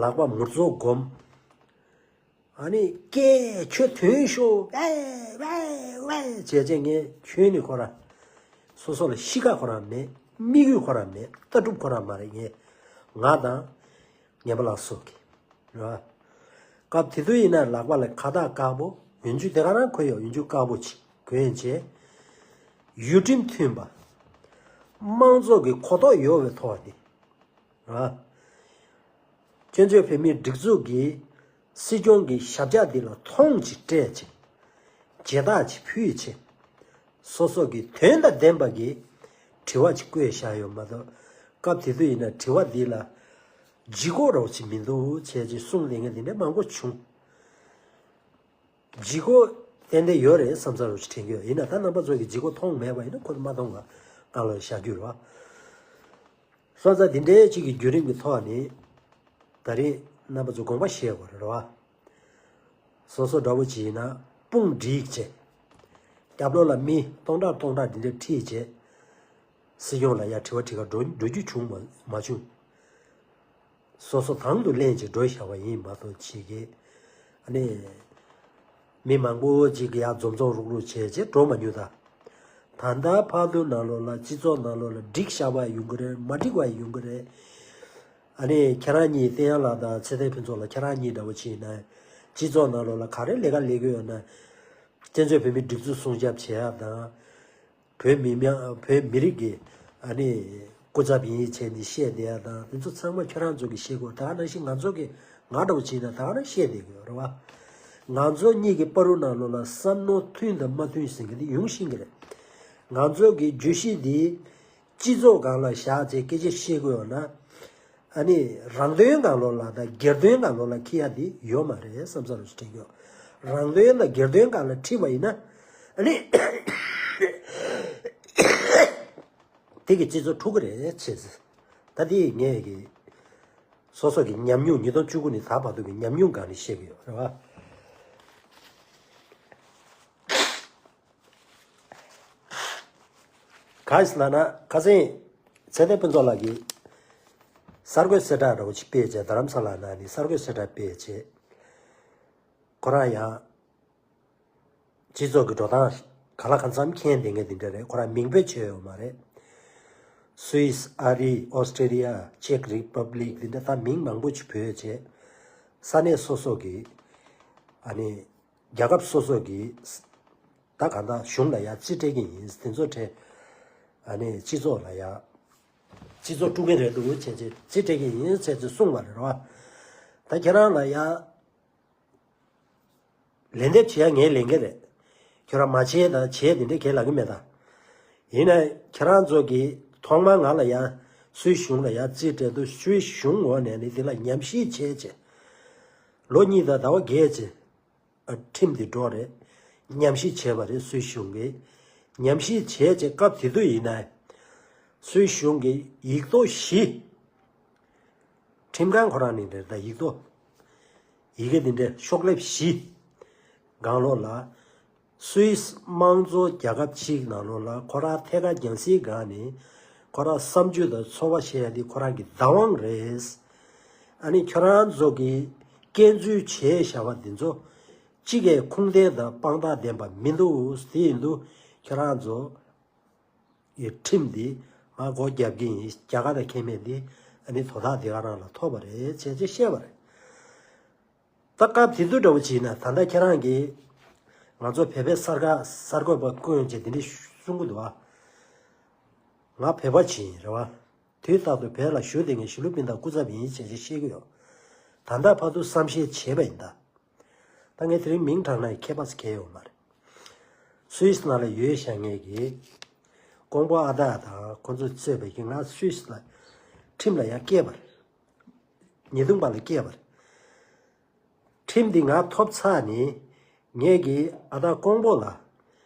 ལག་པ་མུར་ཚོ་སྒོམ། ཨ་ནི་སྐད་ཁྱོད་ཐོན་ཤོག་ཝེ་ཝེ་ཝེ་བྱས་བྱས་ངས་ཁྱོན་ནས་ཁོ་ར་སོ་སོ་ལ་གཤིས་ཀ་ཁོ་ར་མེད། དམིགས་ཡུལ་ཁོ་ར་མེད། ལྟ་གྲུབ་ཁོ་ར་མ་རེད། ངས་ང་དང་ངན་པ་ལགས་སོགས་ཀྱི་ར། སྐབས་དེ་དུས་ཡིན་ན་ལག་པ་ལ་ཁ་བཏགས་དཀར་པོ་ཡོན་ཆུ་དེ་ག་རང་གོན་ཡོད། ཡོན་ཆུ་དཀར་པོ་ཅིག་གོན་བྱས་ཡུལ་ཁྲིམས་མཐུན་པ་དམངས་གཙོ་གི་གོ་རྟོགས་ཡོད་པའི་ཐོག་ནས། ར། བཙན་བྱོལ་བོད་མིའི་སྒྲིག་འཛུགས་ཀྱི་སྲིད་སྐྱོང་གི་ཞབས་བཀྱག་འདི་ལ་མཐོང་ཅིག་སྤྲད་ཅིག་མཇལ་དར་ཅིག་ཕུལ་ཅིག་སོ་སོ་གི་དོན་དང་ལྡན་པ་གི་དྲི་བ་ཅིག་བཀོད་བཞག་ཡོད་མ་གཏོགས་སྐབས་དེ་དུས་ཡིན་ན་དྲི་བ་འདི་ལ་ལྗིད་ཁོག་རོགས་ཅིག་མི་འདུག་བྱས་ཅིག་གསུངས་ལས་ངན་འདི་འདྲ་མང་པོ་བྱུང་། ལྗིད་ཁོག་ཏན་ཏན་ཡོད་རེད་བསམ་ཚར་རོགས་ཅིག་དྲན་གྱི་ཡོད། ཡིན་ན་ད་རྣམ་པ་ཚོ་གི་ལྗིད་ཁོག་མཐོང་མེད་པ་ཡིན་ན་ཁོ་མ་མཐོང་བ་སྒང་ལ་བཞག་རྒྱུ་རེད་བ། སོང་ཙང་འདི་འདྲའི་གཅིག་གི་བརྒྱུད་རིམ་གྱི་ཐོག་ནས་ད་རེས་རྣམ་པ་ཚོ་དགོངས་པ་བཞེས་དགོས་རེད་བ། སོ་སོ་འདྲ་བོ་ཅིག་ཡིན་ན་དཔུང་སྒྲིག་བྱས། སྐྱབས་ལོ་ལ་མི་སྟོང་ཕྲག་སྟོང་ཕྲག་འདི་འདྲ་ཁྲིད་བྱས། སྲིད་སྐྱོང་ལ་ཡ་དྲི་བ་དྲི་ག་འགྲོ་འགྲོ་རྒྱུ་བྱུང་མ་མ་བྱུང་། སོ་སོ་དང་དུ་ལེན་བྱས་འགྲོ་བཞག་པ་ཡིན་མ་གཏོགས་ཅིག་གི་ཨ་ནི། མི་མང་པོ་ཅིག་གིས་ཡར་འཛོམས་འཛོམས་རུག་རུག་བྱས་བྱས་འགྲོ་མ་མྱོང་ད། ད་ལྟ་ཕར་ཚུར་ནང་ལོགས་ལ་སྤྱི་ཚོགས་ནང་ལོགས་ལ་འགྲིག་ཤག་པ་ཡོང་གི་རེད། མ་འགྲིག་པ་ཡོང་གི་རེད། ཨ་ནི་ཁྱེད་རང་གཉིས་བསྟན་ཡར་ལགས་དང་ཚེ་བརྟན་ཕུན་ཚོགས་ལགས་ཁྱེད་རང་གཉིས་འདྲ་བོ་བྱས་ན་སྤྱི་ཚོགས་ནང་ལོགས་ལ་ག་རེ་ལས་ཀ་ལས་ཀྱི་ཡོད་ན། བཙན་བྱོལ་བོད་མིའི་སྒྲིག་འཛུགས་སྲུང་སྐྱོབ་བྱེད་ཡག་དང་། བོད་མི་མང་བོད་མི་རིགས་ཀྱི་ཨ་ནི་སྐུ་ཚབ་ཡིན་བྱས་ནས་བཤད་བསྡད་ཡག་དང་དེ་ཚོ་ཚང་མ་ཁྱོད་རང་ཚོ་གིས་ཤེས་དགོས། ད་ག་ནང་བཞིན་ང་ཚོ་གིས་ང་འདྲ་བོ་བྱས་ན་ད་ག་རང་བཤད་བསྡད་དགོས་རེད་བ། ང་ཚོ་གཉིས་ཀྱི་བར་དུ་ནང་ལོགས་ལ་བསམ་མནོ་མཐུན་དང་མ་མཐུན་ཟེར་མཁན་དེ་ཡོང་ཤེས་ཀྱི་རེད། ང་ཚོ་གི་བརྗོད་གཞི་འདི་སྤྱི་ཚོགས་སྒང་ལ་བཞག་བྱས་སྐད་ཆ་བཤད་དགོས་ཡོད་ན། ཨ་ནི་རང་དོན་སྒང་ལོགས་ལ་དང་སྒེར་དོན་སྒང་ལོགས་ལ་འཁྱེར་ཡ་དེ་ཡོད་མ་རེད་བསམ་ས་རུ་དྲན་གྱི་ཡོད། རང་དོན་དང་སྒེར་དོན་སྒང་ལ་ཁྲིད་པ་ཡིན་ན་ཨ་ནི་དེ་གི་སྤྱི་ཚོགས་འཁྲུག་གི་རེད་བྱས་ཙང་། ད་དེ་ངས་ཀྱི་སོ་སོ་གི་ཉམས་མྱོང་ཉིས་སྟོང་བཅུ་དགུ་ནས་ད་བར་དུ་གི་ཉམས་མྱོང་སྒང་ནས་བཤད་ཀྱི་ཡོད་རེད་བ། གང་ཡིན་ལབ་ན་ཁ་སང་ཚེ་བརྟན་ཕུན་ཚོགས་ལགས་ཀྱིས་གསར་འགོད་གསལ་བསྒྲགས་འདྲ་བོ་ཅིག་སྤེལ་བྱས། རྡ་རམ་ས་ལ་ནང་ནས་གསར་འགོད་གསལ་བསྒྲགས་སྤེལ་བྱས། ཁོ་རང་ཡང་སྤྱི་ཚོགས་ཀྱི་འགྲོ་སྟངས་ག་ལ་གང་འཚམ་མཁྱེན་བསྡད་མཁན་དེ་འདྲ་རེད། ཁོ་རང་མིང་བོས་བྱས་ཡོད་མ་རེད། སུད་སི། ཨ་རི། ཨོ་སི་ཀྲི་ལི་ཡ། ཅེཀ་རི་པབ་ལིག་དེ་འདྲ་ད་མིང་མང་པོ་ཅིག་བོས་བྱས། ས་གནས་སོ་སོ་གི་ཨ་ནི། རྒྱལ་ཁབ་སོ་སོ་གི་ད་གང་ལྟར་གཞུང་ལ་ཡ་རྩིས་སྤྲད་ཀྱི་ཡིན། དེ་ཚོ་གྲས་ཨ་ནི་སྤྱི་ཚོགས་ལ་ཡ་སྤྱི་ཚོགས་དཀྲུག་གིན་རེད་འདུག་བྱས་བྱས་རྩིས་སྤྲད་ཀྱི་ཡིན་ཟེར་ཚུལ་གསུངས་པ་རེད་བ། ད་ཁྱེད་རང་ལ་ཡ་ལན་འདེབས་བྱེད་ཡ་ངའི་ལས་འགན་རེད། ཁྱོད་རང་མ་བྱེད་དང་བྱེད་དེ་འདྲ་གས་ལབ་ཀྱི་མེད་ད། ཡིན་ན་ཁྱེད་རང་ཚོ་གིས་ཐོག་མར་ང་ལ་ཡ་སུད་གཞུང་ལ་ཡ་རྩིས་སྤྲད་དུས་སུད་གཞུང་ངོས་ནས་ནི་དེ་ལ་ཉམས་ཞིབ་བྱས་བྱས། ལོ་གཉིས་དང་ཟླ་བ་བརྒྱད་ཅིག་ཁྲིམས་དེ་འགྲོ་རེད། ཉམས་ཞིབ་བྱས་པ་རེད། སུད་སི་གཞུང་གིས་ཉམས་ཞིབ་བྱས་བྱས་སྐབས་དེ་དུས་ཡིན་ན་སུད་སི་གཞུང་གིས་ཡིག་ཐོག་བཞི། ཁྲིམས་ཁང་ཁོ་རང་ནས་རེད། ད་ཡིག་ཐོག་ཡི་གེ་འདི་འདྲའི་ཤོག་ལེབ་བཞི་སྒང་ལོགས་ལ། སུད་སི་དམངས་གཙོ་རྒྱལ་ཁབ་ཅིག་ནང་ལོགས་ལ་ཁོ་རང་ཐད་ཀར་རྒྱང་སྲིང་སྒང་ནས་ཁོ་རང་བསམ་ཚུལ་དང་ཚོར་བ་བཤད་ཡ་འདི་ཁོ་རང་གི་བདག་དབང་རེད། ཨ་ནི་ཁྱོད་རང་ཚོ་གིས་སྐྱོན་འཛུགས་བྱས་བཞག་པ་འདི་ཚོ་གཅིག་གིས་ཁུངས་ལྡན་དང་དཔང་རྟགས་ལྡན་པ་མི་འདུག་དེ་ཡིན་དུས་ཁྱོད་རང་ཚོ་ཡི་ཁྲིམས་འདི་ང་སྒོ་རྒྱབ་ཀྱི་ཡིན། རྒྱ་གར་དང་ཁྱད་མེད་འདི་ཨ་ནི་དོ་བདག་འདི་ག་རང་ལ་ཐོབ་པ་རེད་ཅེས་ཅེས་བཤད་པ་རེད། ད་སྐབས་དེ་དུས་འདྲ་བོ་བྱས་ན་ད་ལྟ་ཁྱེད་རང་གིས་ང་ཚོ་བོད་པའི་གསར་ཁ་གསར་འགོད་པ་བསྐོས་བྱས་འདི་འདྲ་གསུང་གི་འདུག་ཨ། ང་བོད་པ་ཅིག་ཡིན་རེད་བ། དུས་རྟག་ཏུ་བོད་ལ་བཞུགས་བསྡད་མཁན་གཞིས་ལུས་སྤུན་ཟླ་སྐུ་ཚབ་ཡིན་ཅེས་ཅེས་བཤད་ཀྱི་ཡོད། ད་ལྟ་བར་དུ་བསམ་ཤེས་བྱས་པ་ཡིན་ད། ད་ངས་དེ་རིང་མིང་དྲངས་ན་ཁྱད་པར་གང་ཡང་ཡོད་མ་རེད། སུད་སི་ནང་ལ་ཡོད་བཞག་མཁན་གྱི་ཀོང་པོ་ཨ་སྟག་དང་ཁོ་ཚོ་གཙོས་པའི་གི་ང་སུད་སི་ལ་ཁྲིམས་ལ་ཡར་སྐྱེས་པ་རེད། ཉེས་རྡུང་པ་ལ་སྐྱེས་པ་རེད། ཁྲིམས་འདི་ང་ཐོབ་ཚར་ནས་ངས་ཀྱི་ཨ་སྟག་ཀོང་པོ་ལ་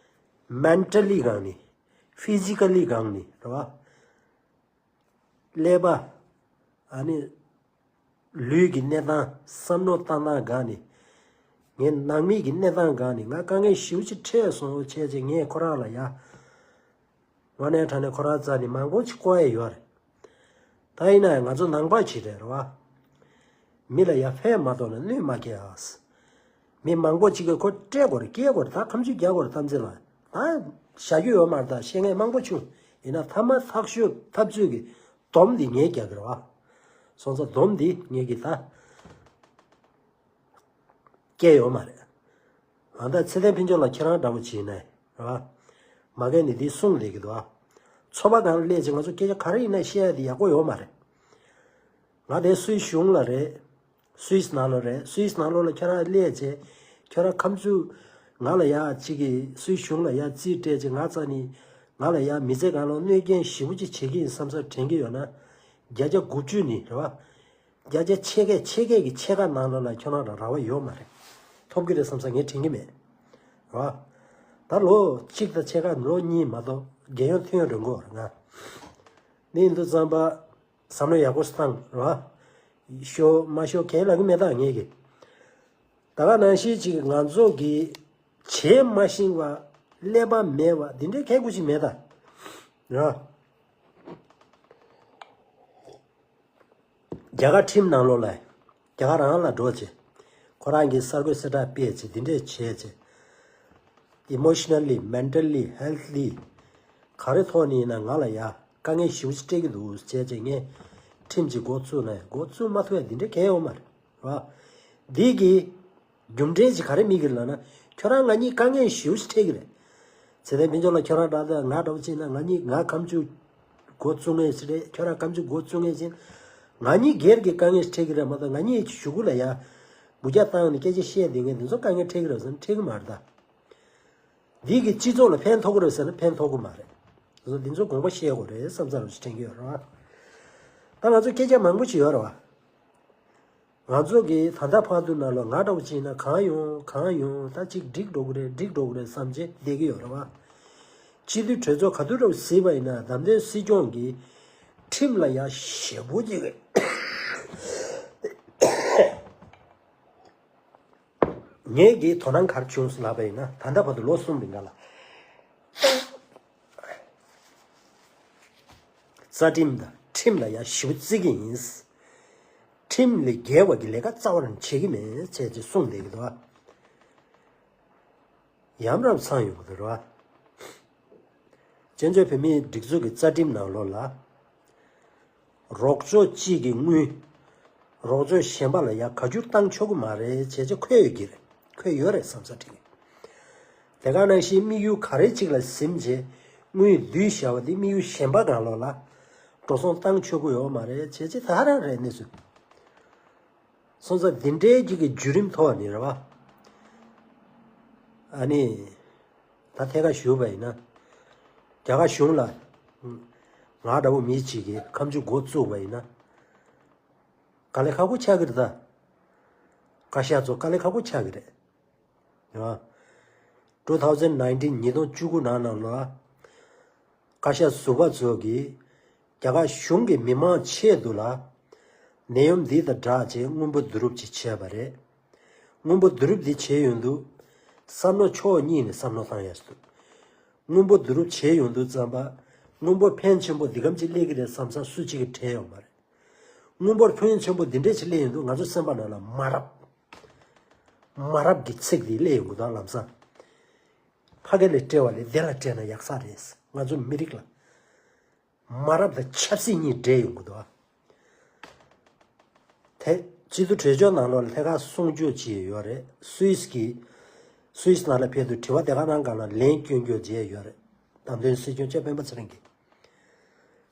མེན་ཊལ་ལི་སྒང་ནས་ཕི་ཟི་ཀལ་ལི་སྒང་ནས་རེད་བ། ཀླད་པ། ཨ་ནི། ལུས་ཀྱི་གནས་སྟངས་བསམ་བློ་བཏང་སྟངས་སྒང་ནས། ངའི་ནང་མི་གི་གནས་སྟངས་སྒང་ནས་ང་དཀའ་ངལ་ཞེ་པོ་ཅིག་འཕྲད་སོང་བྱས་རྗེས་ངས་ཁོ་རང་ལ་ཡ། དངོས་གནས་དྲང་གནས་ཁོ་རང་རྩ་ནས་མང་པོ་ཅིག་བསྐོར་ཡས་ཡོད་རེད། ད་ཡིན་ན་ཡང་ང་ཚོ་ནང་པ་ཅིག་རེད་རེད་བ། མི་ལ་ཡ་ཕན་མ་ཐོགས་ན་གནོད་མ་སྐྱེལ་ཨ། མི་མང་པོ་ཅིག་གིས་ཁོ་སྤྲད་དགོས་རེད་སྐྱེལ་དགོས་རེད་ད་ཁ་མཆུ་རྒྱག་དགོས་རེད་གཏམ་ཚེ་ལ། ད་བཞག་རྒྱུ་ཡོད་མ་རེད་ད་བཤད་མཁན་མང་པོ་བྱུང་། ཡིན་ན་མཐའ་མ་ཐག་ཆོད་འཐབ་རྩོད་ཀྱི་སྡོམ་འདི་ངས་རྒྱག་གི་རེད་བ། སོང་ཙང་སྡོམ་འདི་ངས་ཀྱི་ད་སྐྱེལ་ཡོད་མ་རེད། ཨ་ད་ཚེ་བརྟན་ཕུན་ཚོགས་ལགས་ཁྱེད་རང་འདྲ་པོ་བྱས་ནས་རེད་བ། མ་གལ་ནི་འདི་གསུངས་བསྡད་ཀྱི་འདུག་ཨ། ཚོགས་པ་སྒང་སླེབས་ཚེ་ང་ཚོ་སྐད་ཆ་ག་རེ་ཡིན་ན་བཤད་ཡ་འདི་ཡག་པོ་ཡོད་མ་རེད། ང་དེ་སུད་གཞུང་ལ་རེད། སུད་སི་ནང་ལོགས་རེད། སུད་སི་ནང་ལོགས་ལ་ཁྱོད་རང་སླེབས་བྱས། ཁྱོད་རང་ཁ་མཆུ་ང་ལ་ཡ་གཅིག་གིས་སུད་གཞུང་ལ་ཡ་རྩིས་སྤྲད་བྱས་ང་རྩ་ནས་ང་ལ་ཡ་མི་ཚེ་གང་ལོག་གནོད་སྐྱོན་ཞེ་པོ་ཅིག་བྱེད་ཀྱི་ཡིན་བསམ་བསམ་དྲན་གྱི་ཡོད་ན། བརྒྱ་ཆ་དགུ་བཅུ་ནི་རེད་བ། བརྒྱ་ཆ་ཕྱེད་ཀས་ཕྱེད་ཀས་ཀྱི་ཕྱེད་ཀ་ནང་ལོགས་ལ་ཁྱོད་རང་ལ་ར་བ་ཡོད་མ་རེད། ཐོབ་ཀྱི་རེད་བསམ་བསམ་ངས་དྲན་གྱི་མེད། རེད་བ། ད་ལོ་གཅིག་དང་ཕྱེད་ཀ་ལོ་གཉིས་མ་གཏོགས་རྒས་ཡོལ་ཐོན་ཡོང་དགོས་རེད་ང་། འདི་ཡིན་དུས་ཙམ་པ། བསམ་བློ་ཡག་པོ་བཏང་རོགས། ཤོ་མ་ཤོ་གལ་ལ་གི་མེད་ད་ངེད་ཀྱི། ད་ག་ནང་བཞིན་ཅིག་ང་ཚོ་གི་བྱེད་མ་ཤེས་པ་ཀླད་པ་མེད་པ་འདི་འདྲའི་ཁལ་ཁུ་ཅིག་མེད་ད། རོགས། རྒྱ་གར་ཁྲིམས་ནང་ལོགས་ལ། རྒྱ་གར་རང་ལ་འགྲོ་བྱེད། ཁོ་རང་གི་གསར་འགོད་གསལ་བསྒྲགས་སྤེལ་བྱེད་འདི་འདྲས་བྱས་བྱེད། Emotionally, mentally, healthily ག་རེ་ཐོག་ནས་ཡིན་ན་ང་ལ་ཡ་དཀའ་ངལ་ཞེ་པོ་ཅིག་སྤྲད་ཀྱི་འདུག་བྱས་བྱས་ངས་ཁྲིམས་ཀྱི་འགོ་བཙུགས་ན་འགོ་བཙུགས་མ་ཐུབ་ཡ་འདི་འདྲ་གང་ཡོད་མ་རེད་བ། འདི་གི་རྒྱུ་འབྲས་ཅིག་ག་རེ་སྨིན་གི་རེད་ལབ་ན་ཁྱོད་རང་ང་གཉིས་དཀའ་ངལ་ཞེ་པོ་ཅིག་འཕྲད་ཀྱི་རེད། ཚེ་བརྟན་ཕུན་ཚོགས་ལགས་ཁྱོད་རང་འདྲ་ད་ང་འདྲ་བོ་བྱས་ན་ང་གཉིས་ང་ཁ་མཆུ་འགོ་བཙུགས་ངེས་ཅིག་རེད། ཁྱོད་རང་ཁ་མཆུ་འགོ་བཙུགས་ངེས་ཅིག་ང་གཉིས་སྒེར་གྱི་དཀའ་ངལ་འཕྲད་ཀྱི་རེད་མ་གཏོགས་ང་གཉིས་གཞུག་གུ་ལ་ཡ་འགུལ་སྐྱོད་བཏང་ནས་སྐད་ཆ་བཤད་བསྡད་མཁན་དེ་ཚོ་དཀའ་ངལ་འཕྲད་ཀྱི་རེད་ཟེར་ན་འཕྲད་ཀྱི་མ་རེད་ད། འདི་གི་སྤྱི་ཚོགས་ལ་ཕན་ཐོགས་ཀྱི་རེད་ཟེར་ན་ཕན་ཐོགས་ཀྱི་མ་རེད། འདི་ཚོ་དགོངས་པ་བཞེས་དགོས་རེད་བསམ་ཚར་བ་ཞིག་དྲན་གྱི་ཡོད་རེད་བ། ད་ང་ཚོ་སྐད་ཆ་མང་པོ་ཞིག་ཡོད་རེད་བ། ང་ཚོ་གིས་ད་ལྟ་བར་དུ་ནང་ལོགས་ང་འདྲ་བོ་ཅིག་ཡིན་ན་གང་ཡོང་གང་ཡོང་ད་ཅིག་འགྲིག་འགྲོ་གི་རེད་འགྲིག་འགྲོ་གི་རེད་བསམ་བྱས་བསྡད་ཀྱི་ཡོད་རེད་བ། སྤྱི་འཐུས་གྲོས་ཚོགས་ག་དུས་འདྲ་བོ་ཟིན་པ་ཡིན་ན་བདམས་ཐོན་སྲིད་སྐྱོང་གི་ཁྲིམས་ལ་ཡ་ཞེ་པོ་ཅིག་རེད། ངས་ཀྱི་དོ་སྣང་ག་རེ་བྱུང་སོང་ལབ་པ་ཡིན་ན་ད་ལྟ་བར་དུ་ལོ་གསུམ་རིང་ག་ལ། རྩ་ཁྲིམས་དང་ཁྲིམས་ལ་ཡང་ཞིབ་བརྩི་གི་ཡིན། ཁྲིམས་ལས་འགལ་བ་གི་ལས་ཀ་རྩ་བ་ནས་བྱེད་ཀྱི་མེད་ཅེས་ཅེས་གསུངས་བསྡད་ཀྱི་འདུག་བ། ཡམ་རམ་ཚང་ཡོང་གི་འདུག་ར། བཙན་བྱོལ་བོད་མིའི་སྒྲིག་འཛུགས་ཀྱི་རྩ་ཁྲིམས་ནང་ལོགས་ལ། རོགས་ཕྱོགས་གཅིག་གི་དངུལ། རོགས་ཕྱོགས་གཞན་པ་ལ་ཡ་བཀའ་བསྒྱུར་བཏང་ཆོག་གི་མ་རེད་བྱས་རྗེས་འཁོད་ཡོད་ཀྱི་རེད། འཁོད་ཡོད་རེད་བསམ་ས་དྲན། དེ་ག་ནང་བཞིན་དམིགས་ཡུལ་ག་རེ་གཅིག་ལ་ཟིན་རྗེས་དངུལ་བསྡུས་བཞག་པ་དེ་དམིགས་ཡུལ་གཞན་པ་གང་ལོགས་ལ་འགྲོ་སོང་བཏང་ཆོག་གི་ཡོད་མ་རེད་བྱས་རྗེས་ད་ག་རང་རེད་གནས་ཚུལ། སོང་ཙང་འདི་འདྲའི་གཅིག་གི་བརྒྱུད་རིམ་ཐོག་ནས་རེད་བ། ཨ་ནི། ད་ཐད་ཀར་ཞུས་པ་ཡིན་ན། རྒྱ་གར་གཞུང་ལ། ང་འདྲ་བོ་མི་གཅིག་གིས་ཁ་མཆུ་འགོ་བཙུགས་པ་ཡིན་ན། དཀའ་ལས་ཁག་པོ་ཆགས་ཀྱི་རེད་ད། བཀའ་ཤག་ཚོ་དཀའ་ལས་ཁག་པོ་ཆགས་ཀྱི་རེད། རེད་བ། two thousand nineteen ཉིས་སྟོང་བཅུ་དགུ་ནང་ནང་ལ། བཀའ་ཤག་ཟུར་པ་ཚོ་གིས་རྒྱ་གར་གཞུང་གི་མི་མང་ཆེད་དུ་ལ། ནད་ཡམས་འདི་དང་སྦྲགས་བྱས་སྔོན་འགོག་བསྡུ་རུབ་ཅིག་བྱས་པ་རེད། སྔོན་འགོག་བསྡུ་རུབ་འདི་བྱས་ཡོང་དུས། བསམ་བློ་ཕྱོགས་གཉིས་ནས་བསམ་བློ་བཏང་ཡག་འདུག་སྔོན་འགོག་བསྡུ་རུབ་བྱས་ཡོང་དུས་ཙམ་པ། སྔོན་འགོག་ཕོན་ཆེན་པོ་འདི་གམ་ཅིག་སླེབས་ཀྱི་རེད་བསམ་ས་སུ་གཅིག་གིས་དྲན་ཡོད་མ་རེད། སྔོན་འགོག་ཕོན་ཆེན་པོ་འདི་འདྲས་ཅིག་སླེབས་ཡོང་དུས་ང་ཚོ་སེམས་པ་ནང་ལ་མ་རབས། མ་རབས་ཀྱི་ཚིག་འདི་སླེབས་ཡོང་གི་འདུག་ལམ་སང་། ཕ་གི་ལ་སྤྲད་པ་ལས་འདི་ལ་སྤྲད་ན་ཡག་ས་རེད། ང་ཚོ་མི་རིགས་ལ། མ་རབས་དང་ཆབ་སྲིད་གཉིས་འདྲེས་ཡོང་གི་འདུག་ཨ། དེ་སྤྱི་འཐུས་གྲོས་ཆོད་ནང་ལོགས་ལ་ཐད་ཀར་གསུང་ཆོས་བྱས་ཡོད་རེད། སུད་སི་གི། སུད་སི་ནང་ལ་ཕེབས་དུས་དྲི་བ་དེ་ག་རང་སྒང་ལ་ལན་སྐྱོན་སྐྱོན་བྱས་ཡོད་རེད། བདམས་ཐོན་སྲིད་སྐྱོང་ལྕམ་སྤེན་པ་ཚེ་རིང་གིས།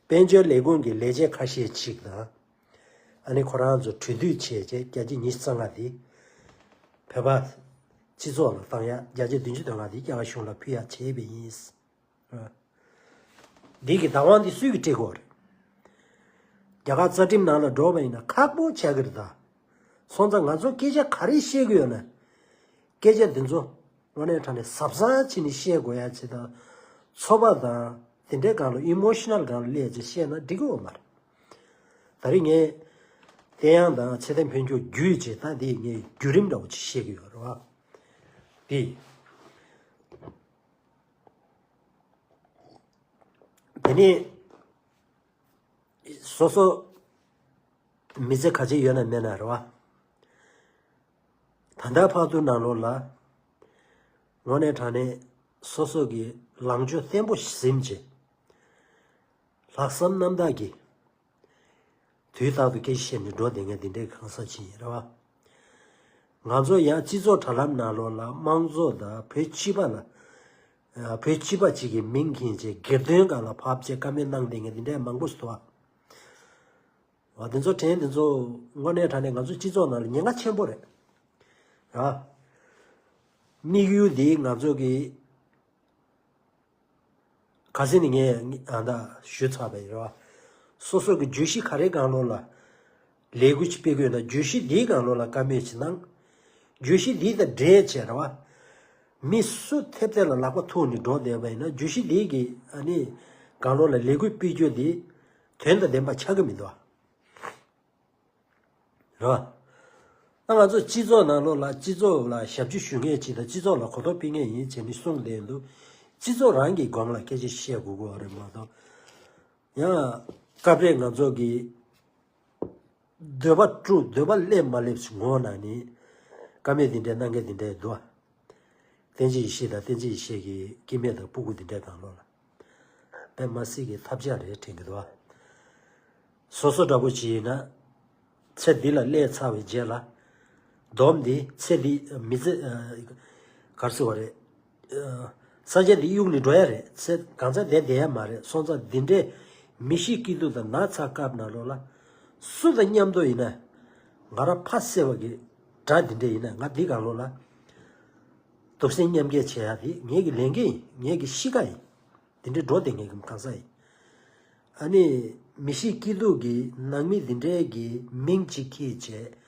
དཔལ་འབྱོར་ལས་ཁུངས་ཀྱི་ལས་བྱེད་ཁ་ཤས་ཅིག་དང་། ཨ་ནི་ཁོ་རང་ཚོ་གྲོས་བསྡུར་བྱས་རྗེས་བརྒྱ་ཆ་ཉི་ཤུ་རྩ་ལྔ་དེ། བོད་པ་སྤྱི་ཚོགས་ལ་བཏང་ཡ་བརྒྱ་ཆ་བདུན་ཅུ་དོན་ལྔ་དེ་རྒྱ་གར་གཞུང་ལ་ཕུལ་ཡ་བྱས་པ་ཡིན། འདི་གི་བདག་དབང་འདི་སུས་ཀྱིས་སྤྲད་དགོས་རེད། རྒྱ་གར་རྩ་ཁྲིམས་ནང་ལ་འགྲོ་བ་ཡིན་ན་ཁག་པོ་ཆགས་ཀྱི་རེད་ད། སོང་ཙང་ང་ཚོ་སྐད་ཆ་ག་རེ་བཤད་ཀྱི་ཡོད་ན། སྐད་ཆ་འདི་ཚོ་དངོས་གནས་དྲང་གནས་གཟབ་གཟབ་བྱས་ནས་བཤད་དགོས་ཡ་ཅིག་དང་། ཚོར་བ་དང་དེ་འདྲའི་སྒང་ལ་ཨི་མོ་ཤི་ནལ་སྒང་ལ་སླེབས་ཅིག་བཤད་ན་འགྲིག་གི་ཡོད་མ་རེད། ད་རེས་ངས་བསྟན་དབྱངས་དང་ཚེ་བརྟན་ཕུན་ཚོགས་བརྒྱུད་ཅིག་ད་འདི་ངས་བརྒྱུད་རིམ་འདྲ་བོ་ཅིག་བཤད་ཀྱི་ཡོད་རེད་བ། འདི། དེ་ནས་སོ་སོ་མི་ཚེ་ག་ཚོད་ཡོད་ན་མེད་ན་རེད་བ། ད་ལྟ་བར་དུ་ནང་ལོགས་ལ་དངོས་གནས་དྲང་གནས་སོ་སོ་གི་ལངས་ཕྱོགས་བརྟན་པོ་ཟིན་བྱས་ལྷག་བསམ་རྣམ་དག་གིས། དུས་རྟག་ཏུ་སྐད་ཆ་བཤད་ནས་འགྲོ་བསྡད་མཁན་འདི་འདྲའི་གང་ཟག་ཅིག་ཡིན་རེད་བ། ང་ཚོ་ཡང་སྤྱི་ཚོགས་དྲ་ལམ་ནང་ལོགས་ལ་དམངས་གཙོ་དང་བོད་སྤྱི་པ་ལ། བོད་སྤྱི་པ་གཅིག་གི་མིང་འཁྱེར་བྱས་སྒེར་དོན་སྒང་ལ་ཕབ་བྱས་བཀའ་མོལ་གནང་བསྡད་མཁན་འདི་འདྲའི་མང་པོ་ཞིག་འདུག་བ། འདི་ཚོ་དྲན་འདི་ཚོ་དངོས་གནས་དྲང་གནས་ང་ཚོ་སྤྱི་ཚོགས་ནང་ལ་ཉེན་ཁ་ཆེན་པོ་རེད། ར། དམིགས་ཡུལ་འདི་ང་ཚོ་གི་ཁ་སང་ནས་ངས་ཨ་ད་ཞུ་ཚར་བ་ཡིན་ར། སོ་སོ་གི་བརྗོད་གཞི་ག་རེ་སྒང་ལོགས་ལ་ལས་འགུལ་ཅིག་སྤེལ་དགོས་ན་བརྗོད་གཞི་འདིའི་སྒང་ལོགས་ལ་བཀའ་མོལ་ཅིག་གནང་། བརྗོད་གཞི་འདི་དང་འབྲེལ་བྱས་ར་བ། མི་སུ་ཐེབས་ཐེབས་ལ་ལག་པ་ཐུག་ནས་འགྲོ་བསྡད་པ་ཡིན་ན་བརྗོད་གཞི་འདི་གི་ཨ་ནི་སྒང་ལོགས་ལ་ལས་འགུལ་སྤེལ་རྒྱུ་འདི་དོན་དང་ལྡན་པ་ཆགས་ཀྱི་མི་འདུག་ཨ། རེད་བ། ད་ང་ཚོ་སྤྱི་ཚོགས་ནང་ལོགས་ལ་སྤྱི་ཚོགས་ལ་ཞབས་ཕྱི་ཞུ་མཁན་ཅིག་དང་སྤྱི་ཚོགས་ལ་གོ་རྟོགས་སྤེལ་མཁན་ཡིན་བྱས་ནས་གསུངས་བསྡད་འདུག་སྤྱི་ཚོགས་རང་གི་སྒང་ལ་སྐད་ཆ་བཤད་དགོས་ཀྱི་རེད་མ་གཏོགས། ཡང་སྐབས་རེ་ང་ཚོ་གི་འདོད་པ་དཀྲུག་འདོད་པ་སླེབས་མ་སླེབས་ཞིག་ངོ་ན་ནི་བཀའ་མོལ་འདི་འདྲའི་གནང་མཁན་འདི་འདྲའི་འདུག་བ། བསྟན་འཛིན་ཡེ་ཤེས་དང་བསྟན་འཛིན་ཡེ་ཤེས་ཀྱི་སྐྱེ་དམན་དང་སྤུ་གུ་འདི་འདྲའི་སྒང་ལོགས་ལ། དཔེ་མ་སྲིད་ཀྱི་ཐབས་ཆག་རེད་དྲན་གྱི་འདུག་བ། སོ་སོ་འདྲ་པོ་ཅིག་ཡིན་ན། ཚེ་འདི་ལ་སླེབས་ཚར་བའི་རྗེས་ལ། སྡོམ་འདི་ཚེ་འདི་མི་ཚེ། གར་སོ་བ་རེད། ས་ཆ་འདི་གཡུག་ནས་འགྲོ་ཡ་རེད། ཚེ་གང་ཚ་བསྡད་བསྡད་ཡ་མ་རེད། སོང་ཙང་འདི་འདྲའི་མི་ཤི་སྐྱིད་སྡུག་དང་ན་ཚ་སྐབས་ནང་ལོགས་ལ། སུ་དང་མཉམ་དུ་ཡིན་ན། ང་རང་ཕ་བསད་པ་གི་དགྲ་འདི་འདྲ་ཡིན་ན་ང་འདི་གང་ལོགས་ལ། སྡུག་སྲན་མཉམ་སྐྱེལ་བྱེད་ཡ་འདི་ངེད་ཀྱི་ལས་འགན་ཡིན། ངེད་ཀྱི་གཤིས་ཀ་ཡིན། འདི་འདྲའི་འགྲོ་བསྡད་མཁན་གྱི་གང་ཟག་ཡིན། ཨ་ནི་མི་ཤི་སྐྱིད་སྡུག་གི་ནང་མི་འདི་འདྲའི་གི་མིང་གཅིག་ཁྱེར་བྱས།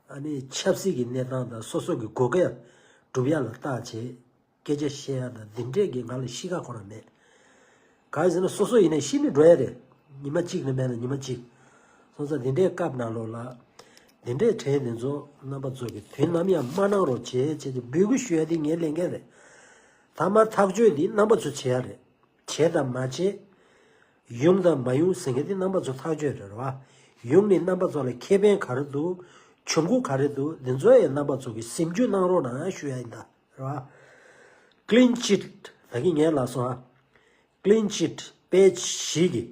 ཨ་ནི་ཆབ་སྲིད་ཀྱི་གནས་སྟངས་དང་སོ་སོ་གི་དགོས་གལ་སྒྲུབ་ཡ་ལ་བལྟ་བྱས་སྐད་ཆ་བཤད་ཡ་དང་འདི་འདྲའི་གི་ང་ལ་གཤིས་ཀ་ཁོ་རང་མེད། གང་ཡིན་ཟེར་ན་སོ་སོ་ཡིན་ན་ཤི་ནས་འགྲོ་ཡ་རེད། ཉི་མ་གཅིག་ནས་མེད་ན་ཉི་མ་གཅིག་སོང་ཙང་འདི་འདྲའི་སྐབས་ནང་ལོགས་ལ། འདི་འདྲའི་གྲས་འདི་ཚོ་རྣམ་པ་ཚོ་གི་དུས་ནམ་ཡང་མ་གནང་རོགས་བྱེད་བྱས་ཏེ་འབོད་སྐུལ་ཞུ་ཡ་དེ་ངའི་ལས་འགན་རེད། ཐ་མ་ཐག་གཅོད་འདི་རྣམ་པ་ཚོ་བྱེད་ཡ་རེད། བྱེད་དང་མ་བྱེད། ཡོང་དང་མ་ཡོང་ཟེར་མཁན་དེ་རྣམ་པ་ཚོ་ཐག་གཅོད་རེད་བ། ཡོང་ནས་རྣམ་པ་ཚོ་ལ་ཁེ་ཕན་ག་རེ་འདུག་གྱོང་གུད་ག་རེ་འདུག་འདི་ཚོ་ཡང་རྣམ་པ་ཚོ་གིས་ཟིན་བྲིས་གནང་རོགས་གནང་ཞུ་ཡ་ཡིན་ད། རེད་བ། Clean Chit ད་གིན་ངས་ལབ་སོང་ཨ། Clean Chit page བཞི་གི།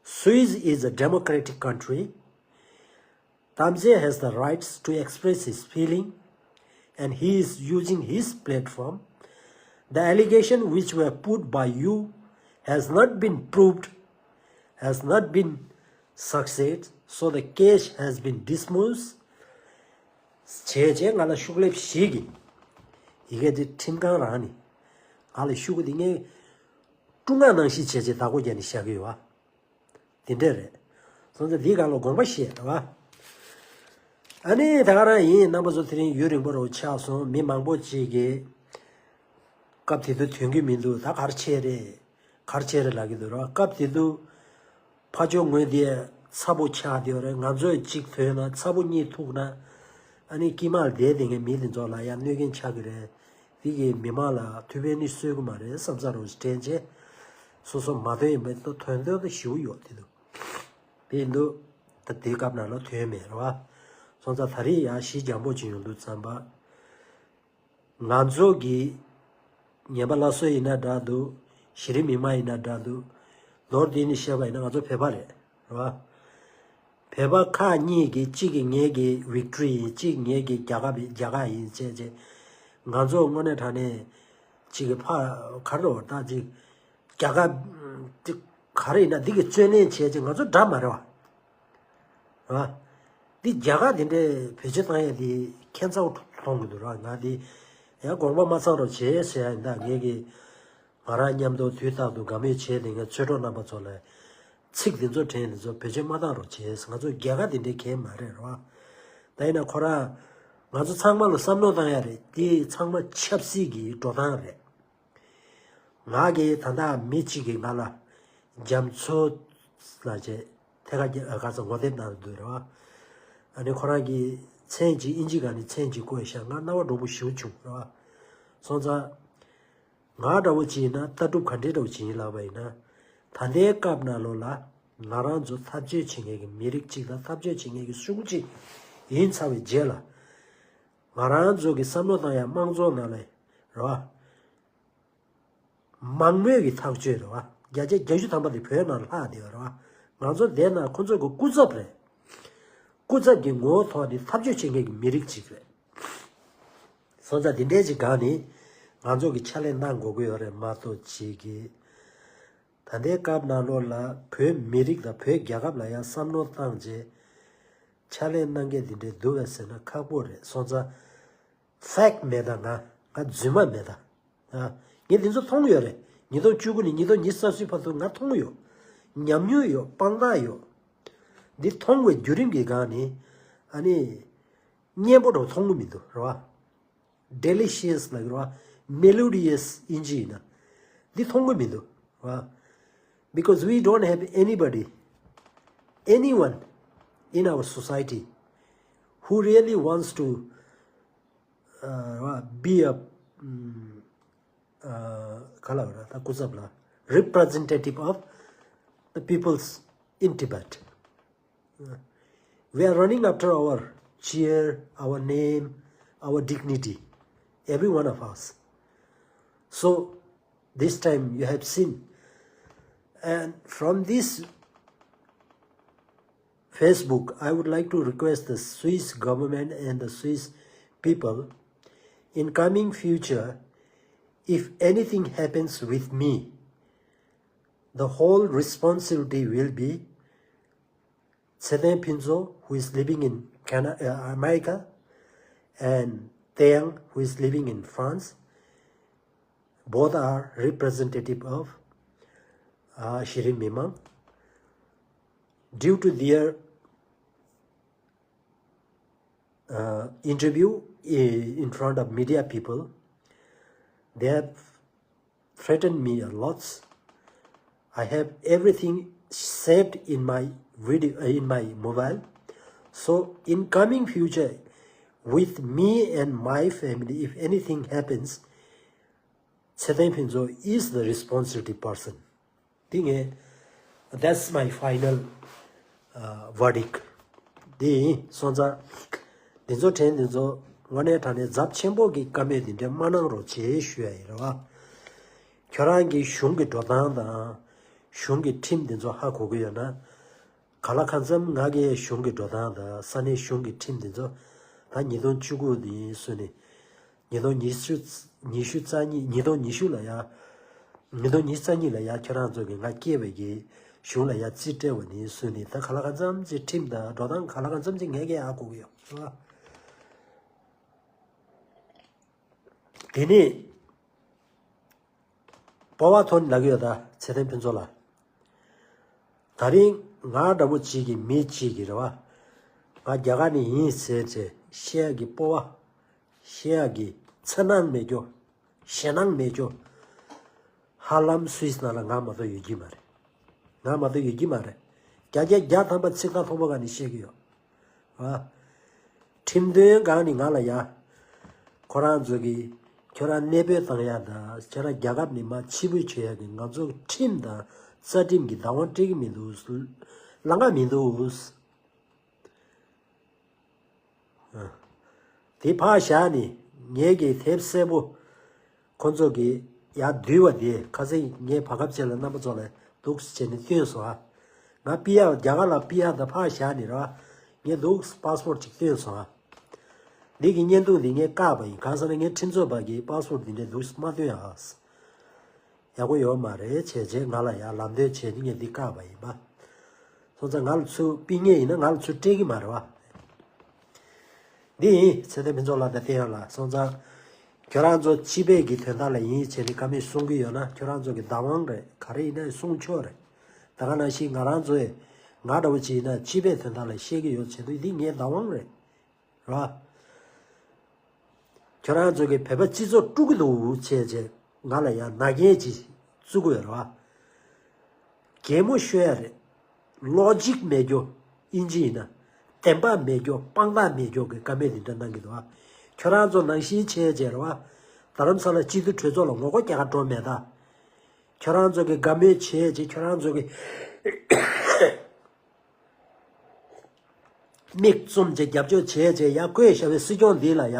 Swiss is a democratic country. Tamze has the rights to express his feeling, and he is using his platform. The allegation which were put by you has not been proved, has not been succeed, so the case has been dismissed. བྱས་རྗེས་ང་ལ་ཤོག་ལེབ་བཞི་གི་ཡི་གེ་དེ་ཁྲིམས་ཁང་རང་ནས་ང་ལ་ཤོག་གུ་དེ་ངས་ཀྲུང་ང་ནང་བཞིན་བྱས་རྗེས་བདག་པོ་རྒྱག་ནས་བཞག་གི་ཡོད་བ། དེ་འདྲས་རེད། སོང་ཙང་འདིའི་སྒང་ལ་དགོངས་པ་བཞེས་ད་བ། ཨ་ནི་ད་ག་རང་ཡིན། རྣམ་པ་ཚོ་དེ་རིང་ཡུན་རིང་པོ་རུ་ཆགས་སོང་། མི་མང་པོ་ཅིག་གིས་ སྐབས་དེ་དུས་ཐོན་གྱི་མི་འདུག་ད་ག་རེ་བྱས་རེད། ག་རེ་བྱས་རེད་ལབ་ཀྱི་འདུག་ར། སྐབས་དེ་དུས་ཕར་ཕྱོགས་ངོས་དེ་ཚ་པོ་ཆགས་བསྡད་ཡོད་རེད། ང་ཚོས་གཅིག་ཐོན་ན་ཚ་པོ་གཉིས་ཐུག་ན། ཨ་ནི་དཀྱིལ་མ་ལ་བསྡད་བསྡད་མཁན་མི་དེ་ཚོ་ལ་ཡང་གནོད་སྐྱོན་ཆགས་ཀྱི་རེད། དེ་གིས་མི་མང་ལ་ཐུགས་ཕན་ནི་གསོས་ཀྱི་མ་རེད་བསམ་ས་རུ་དྲན་བྱས། སོ་སོ་མ་ཐོན་ཡིན་པའི་ཐོན་དོན་དུ་ཞུ་ཡོད་དེ་འདུག་དེ་འདུག་ད་དེའི་སྐབས་ནང་ལ་ཐོན་མེད་རེད་བ། སོང་ཙང་ད་རེས་ཡང་ཞི་འཇམ་པོ་ཅིག་ཡོང་དུས་ཙམ་པ། ང་ཚོ་གི་ཉན་པ་སླར་གསོ་ཡིན་ན་འདྲ་འདུག་གཞི་རིམ་མི་མང་ཡིན་ན་འདྲ་འདུག་ལོར་འདི་ནས་བཤད་པ་ཡིན་ན་ང་ཚོ་བོད་པ་རེད། རེད་བ། བོད་པ་ཁག་གཉིས་ཀྱི་གཅིག་གི་ངེད་ཀྱི་ཝིག་ཊོ་རི་ཡིན། གཅིག་ངེད་ཀྱི་རྒྱལ་ཁབ་རྒྱལ་ཁ་ཡིན་བྱས་བྱས། ང་ཚོ་དངོས་གནས་དྲང་གནས་གཅིག་གི་ཕ་ག་རེ་ལབ་ད་གཅིག་རྒྱལ་ཁབ་འདི་ག་རེ་ཡིན་ན་འདི་གི་རྩོད་ལེན་བྱས་བྱས་ང་ཚོ་འདྲ་མ་རེད་བ། རེད་བ། འདི་རྒྱ་གར་འདི་འདྲའི་བེད་སྤྱོད་བཏང་ཡ་འདི་ཁྱད་མཚར་པོ་མཐོང་གི་འདུག་ར། ང་འདི་ཡང་དགོངས་པ་མ་ཚང་རོགས་བྱེད་ཟེར་ཡ་ཡིན་ད། ངེད་ཀྱིས་ང་རང་མཉམ་དུ་དུས་རྟག་ཏུ་དགའ་མོས་བྱས་ཏེ་ངའི་ཆོས་གྲོགས་རྣམ་པ་ཚོ་ལ་ཚིག་འདི་ཚོ་དྲན་འདི་ཚོ་བེད་སྤྱོད་མ་བཏང་རོགས་བྱེད། ང་ཚོ་རྒྱ་གར་འདི་འདྲའི་གས་མ་རེད་ར། ད་ཡིན་ན་ཁོ་རང་ང་ཚོ་ཚང་མ་ལ་བསམ་བློ་བཏང་ཡ་རེད། འདི་ཚང་མ་ཆབ་སྲིད་ཀྱི་འགྲོ་སྟངས་རེད། ང་གིས་ད་ལྟ་མི་གཅིག་གིས་ང་ལ་རྒྱ་མཚོ་ལ་བྱས་ཐད་ཀར་གྱི་ཨ་ག་ས་ངོ་དེབ་ནང་དུ་འདུག་རེད་བ། ཨ་ནི་ཁོ་རང་གིས་མཚན་གཅིག་ཨིན་ཇི་སྒང་ནས་མཚན་གཅིག་བཀོད་ཤག་ང་རྣ་བ་འགྲོ་པོ་ཞེ་པོ་བྱུང་རེད་བ། སོང་ཙང་ང་འདྲ་བོ་ཅིག་ཡིན་ན་ལྟ་གྲུབ་ག་འདྲའི་འདྲ་བོ་ཅིག་ཡིན་ལབ་པ་ཡིན་ན། ད་ལྟའི་སྐབས་ནང་ལོགས་ལ་ང་རང་ཚོ་འཐབ་རྩོད་བྱེད་མཁན་གྱི་མི་རིགས་གཅིག་དང་འཐབ་རྩོད་བྱེད་མཁན་གྱི་གཞུང་གཅིག་ཡིན་ཚར་བའི་རྗེས་ལ། ང་རང་ཚོ་གི་བསམ་བློ་བཏང་ཡ་དམངས་གཙོ་ནང་ལ་རེད་བ། མང་མོས་ཀྱི་ཐག་གཅོད་རེད་བ། བརྒྱ་ཆ་བརྒྱད་ཅུ་ཐམ་པ་དེ་བོད་ནང་ལྷག་བསྡད་ཡོད་རེད་བ། ང་ཚོ་དེ་ན་ཁོ་ཚོ་གི་སྐུ་ཚབ་རེད། སྐུ་ཚབ་ཀྱི་ངོ་བོ་ཐོག་ནས་འཐབ་རྩོད་བྱེད་མཁན་གྱི་མི་རིགས་གཅིག་རེད། སོང་ཙང་དེ་འདྲའི་ཅིག་སྒང་ནས་ང་ཚོ་གི་ཕྱག་ལས་གནང་དགོས་ཀྱི་ཡོད་རེད་མ་གཏོགས་ཅིག་གི། ད་ལྟའི་སྐབས་ནང་ལོགས་ལ་བོད་མི་རིགས་དང་བོད་རྒྱལ་ཁབ་ལ་ཡང་བསམ་བློ་བཏང་རྗེས་ཕྱག་ལས་གནང་མཁན་དེ་འདྲའི་འདུག་བས་ཟེར་ན་ཁག་པོ་རེད། སོང་ཙང་ཕེག་མེད་ད་ང་ང་རྫུན་མ་མེད་ད། ཨ། ངས་འདི་ཚོ་མཐོང་ཡོད་རེད། ཉིས་སྟོང་བཅུ་དགུ་ནས་ཉིས་སྟོང་ཉི་ཤུ་རྩ་གསུམ་བར་དུ་ང་མཐོང་ཡོད། ཉམས་མྱོང་ཡོད། དཔང་རྟགས་ཡོད། འདི་མཐོང་བའི་བརྒྱུད་རིམ་གྱི་སྒང་ནས་ཨ་ནི་སྙན་པོ་འདྲ་བོ་མཐོང་གི་མི་འདུག་རེད་བ། Delicious ལབ་ཀྱི་རེད་བ། Melodious ཨིན་ཇི་ཡིན་ན། འདི་མཐོང་གི་མི་འདུག་རེད་བ། Because we don't have anybody, anyone in our society who really wants to, uh, be a, um, uh, ག་ལབ་ར་ད་སྐུ་ཚབ་ལ་representative of the peoples in Tibet. We are running after our chair, our name, our dignity, every one of us. So this time you have seen. And from this Facebook, I would like to request the Swiss government and the Swiss people, in coming future, if anything happens with me, the whole responsibility will be Tseten Phuntsho, who is living in Canada, uh, America, and Teyang, who is living in France. Both are representative of, uh, གཞི་རིམ་མི་མང. Due to their, uh, interview i- in front of media people, they have threatened me a lot. I have everything saved in my video, uh, in my mobile. So in coming future, with me and my family, if anything happens, Tseten Phuntsho is the responsibility person. དེ་ངས། That's my final, uh, verdict. དེ་ཡིན། སོང་ཙང་། འདི་ཚོ་དྲན་འདི་ཚོ་དངོས་གནས་དྲང་གནས་ཚབས་ཆེན་པོ་གི་བཀའ་མོལ་འདི་འདྲ་མ་གནང་རོགས་བྱེད་ཞུ་ཡ་ཡིན་རེད་བ། ཁྱོད་རང་གི་གཞུང་གི་འགྲོ་སྟངས་དང་། གཞུང་གི་ཁྲིམས་འདི་ཚོ་ཧ་གོ་གི་ཡོད་ན། ག་ལ་གང་འཚམ་ང་གི་གཞུང་གི་འགྲོ་སྟངས་དང་ས་གནས་གཞུང་གི་ཁྲིམས་འདི་ཚོ་ད་ཉིས་སྟོང་བཅུ་དགུ་ནས་བཟུང་ནས་ཉིས་སྟོང་ཉི་ཤུ་ཉི་ཤུ་རྩ་གཉིས། ཉིས་སྟོང་ཉི་ཤུ་ལ་ཡ། ཉིས་སྟོང་ཉི་ཤུ་རྩ་གཉིས་ལ་ཡ་ཁྱེད་རང་ཚོ་གི་ང་སྐྱེས་པའི་གི་གཞུང་ལ་ཡ་རྩིས་སྤྲད་པ་ནས་བཟུང་ནས་ད་ག་ལ་གང་འཚམ་ཅིག་ཁྲིམས་དང་འགྲོ་སྟངས་ག་ལ་གང་འཚམ་ཅིག་ངས་ཀྱང་ཧ་གོ་གི་ཡོད། དེ་ནས། སྤོབས་པ་ཐོན་ལབ་ཀྱི་ཡོད་ད་ཚེ་བརྟན་ཕུན་ཚོགས་ལ། ད་རིང་ང་འདྲ་པོ་གཅིག་གིས་མི་གཅིག་གིས་རེད་བ། ང་རྒྱ་གར་ནས་ཡིན་ཟེར་བྱས་བཤད་ཡག་གི་སྤོབས་པ། བཤད་ཡག་གི་འཚེར་སྣང་མེད་རྒྱུ། ཞེད་སྣང་མེད་རྒྱུ། ཧ་ལམ་སུད་སི་ནང་ལ་ང་མ་གཏོགས་ཡོད་ཀྱི་མ་རེད། ང་མ་གཏོགས་ཡོད་ཀྱི་མ་རེད། བརྒྱ་ཆ་བརྒྱ་ཐམ་པ་ཚིག་ཐག་ཐོག་པ་ག་ནས་བཤད་ཀྱི་ཡོད། ཨ། ཁྲིམས་དོན་སྒང་ནས་ང་ལ་ཡ། ཁོ་རང་ཚོ་གིས་ཁྱོད་རང་གནས་སྤོས་བཏང་ཡ་དང་ཁྱོད་རང་རྒྱ་གར་ནས་མར་ཕྱིར་འབུད་བྱེད་ཡ་གི་ང་ཚོ་ཁྲིམས་དང་རྩ་ཁྲིམས་ཀྱི་བདག་དབང་སྤྲད་ཀྱི་མི་འདུག་ལམ་ཁ་མི་འདུག་དེ་ཕར་བཞག་ནས་ངེད་ཀྱི་དེབ་གསལ་པོ། ཁོ་ཚོ་གིས་ཡར་བསྡུས་པ་དེ་ཁ་སང་ངས་བར་སྐབས་ཅིག་ལ་རྣམ་པ་ཚོ་ལ་འདུག་སེ་བྱས་ནས་སྟོན་སོང་ཨ། ང་པི་ཡ་རྒྱ་གར་ལ་པི་ཡ་དང་ཕར་བཞག་ནས་ར། ངས་འདུག་སེ་པཱ་སི་པོར་ཊི་ཅིག་སྟོན་སོང་ཨ། འདི་གི་བརྙན་ཐུང་འདི་ངས་བཀག་པ་ཡིན། གང་ཟེར་ན་ངས་ཁྲིམས་རྩོད་པ་གིས་པཱ་སི་པོར་ཊི་འདི་འདྲ་འདུག་སེ་མ་སྟོན་ཨ། ཡག་པོ་ཡོད་མ་རེད་བྱས་རྗེས་ང་ལ་ཡང་ལམ་སྟོན་བྱས་ནས་ངས་འདི་བཀག་པ་ཡིན་པ། སོང་ཙང་ང་ལ་ཚུར་ཕུད་མཁན་ཡིན་ན་ང་ལ་ཚུར་སྤྲད་ཀྱི་མ་རེད་བ། འདི་ཡིན་ཚེ་བརྟན་ཕུན་ཚོགས་ལགས་དང་བསྟན་ཡང་ལགས། སོང་ཙང་ཁྱོད་རང་ཚོ་སྤྱི་པའི་གི་དོན་དག་ལ་ཡིན་བྱས་ནས་བཀའ་མོལ་གསུང་གི་ཡོད་ན་ཁྱོད་རང་ཚོ་གི་བདག་དབང་རེད། ག་རེ་ཡིན་ན་གསུང་ཆོག་རེད། ད་ག་ནང་བཞིན་ང་རང་ཚོས་ང་འདྲ་བོ་ཅིག་ཡིན་ན་སྤྱི་པའི་དོན་དག་ལ་བཤད་ཀྱི་ཡོད་བྱས་དུས་འདི་ངའི་བདག་དབང་རེད། ར། ཁྱོད་རང་ཚོ་གིས་བོད་པ་སྤྱི་ཚོགས་དཀྲུག་གི་འདུག་བྱས་བྱས་ང་ལ་ཡང་ན་རྒྱན་ཅིག་བཙུགས་དགོས་ར། གད་མོ་ཤོར་ཡ་རེད། ལོ་ཇིག་མེད་རྒྱུ། ཨིན་ཇི་ཡིན་ན། བདེན་པ་མེད་རྒྱུ་དཔང་རྟགས་མེད་རྒྱུ་གི་བཀའ་མོལ་འདི་འདྲ་གནང་གི་འདུག་ཨ། ཁྱོད་རང་ཚོ་ནང་བཞིན་བྱས་བྱས་ར་བ། རྡ་རམ་ས་ལ་སྤྱི་འཐུས་གྲོས་ཚོགས་ལ་ངོ་རྒོལ་རྒྱག་ག་འགྲོ་མེད་ད། ཁྱོད་རང་ཚོ་གི་བཀའ་མོལ་བྱས་བྱས་ཁྱོད་རང་ཚོ་གི་མིག་བཙུམ་བྱས་རྒྱབ་སྐྱོར་བྱས་བྱས་ཡར་བསྐོས་བཞག་པའི་སྲིད་སྐྱོང་འདི་ལ་ཡ།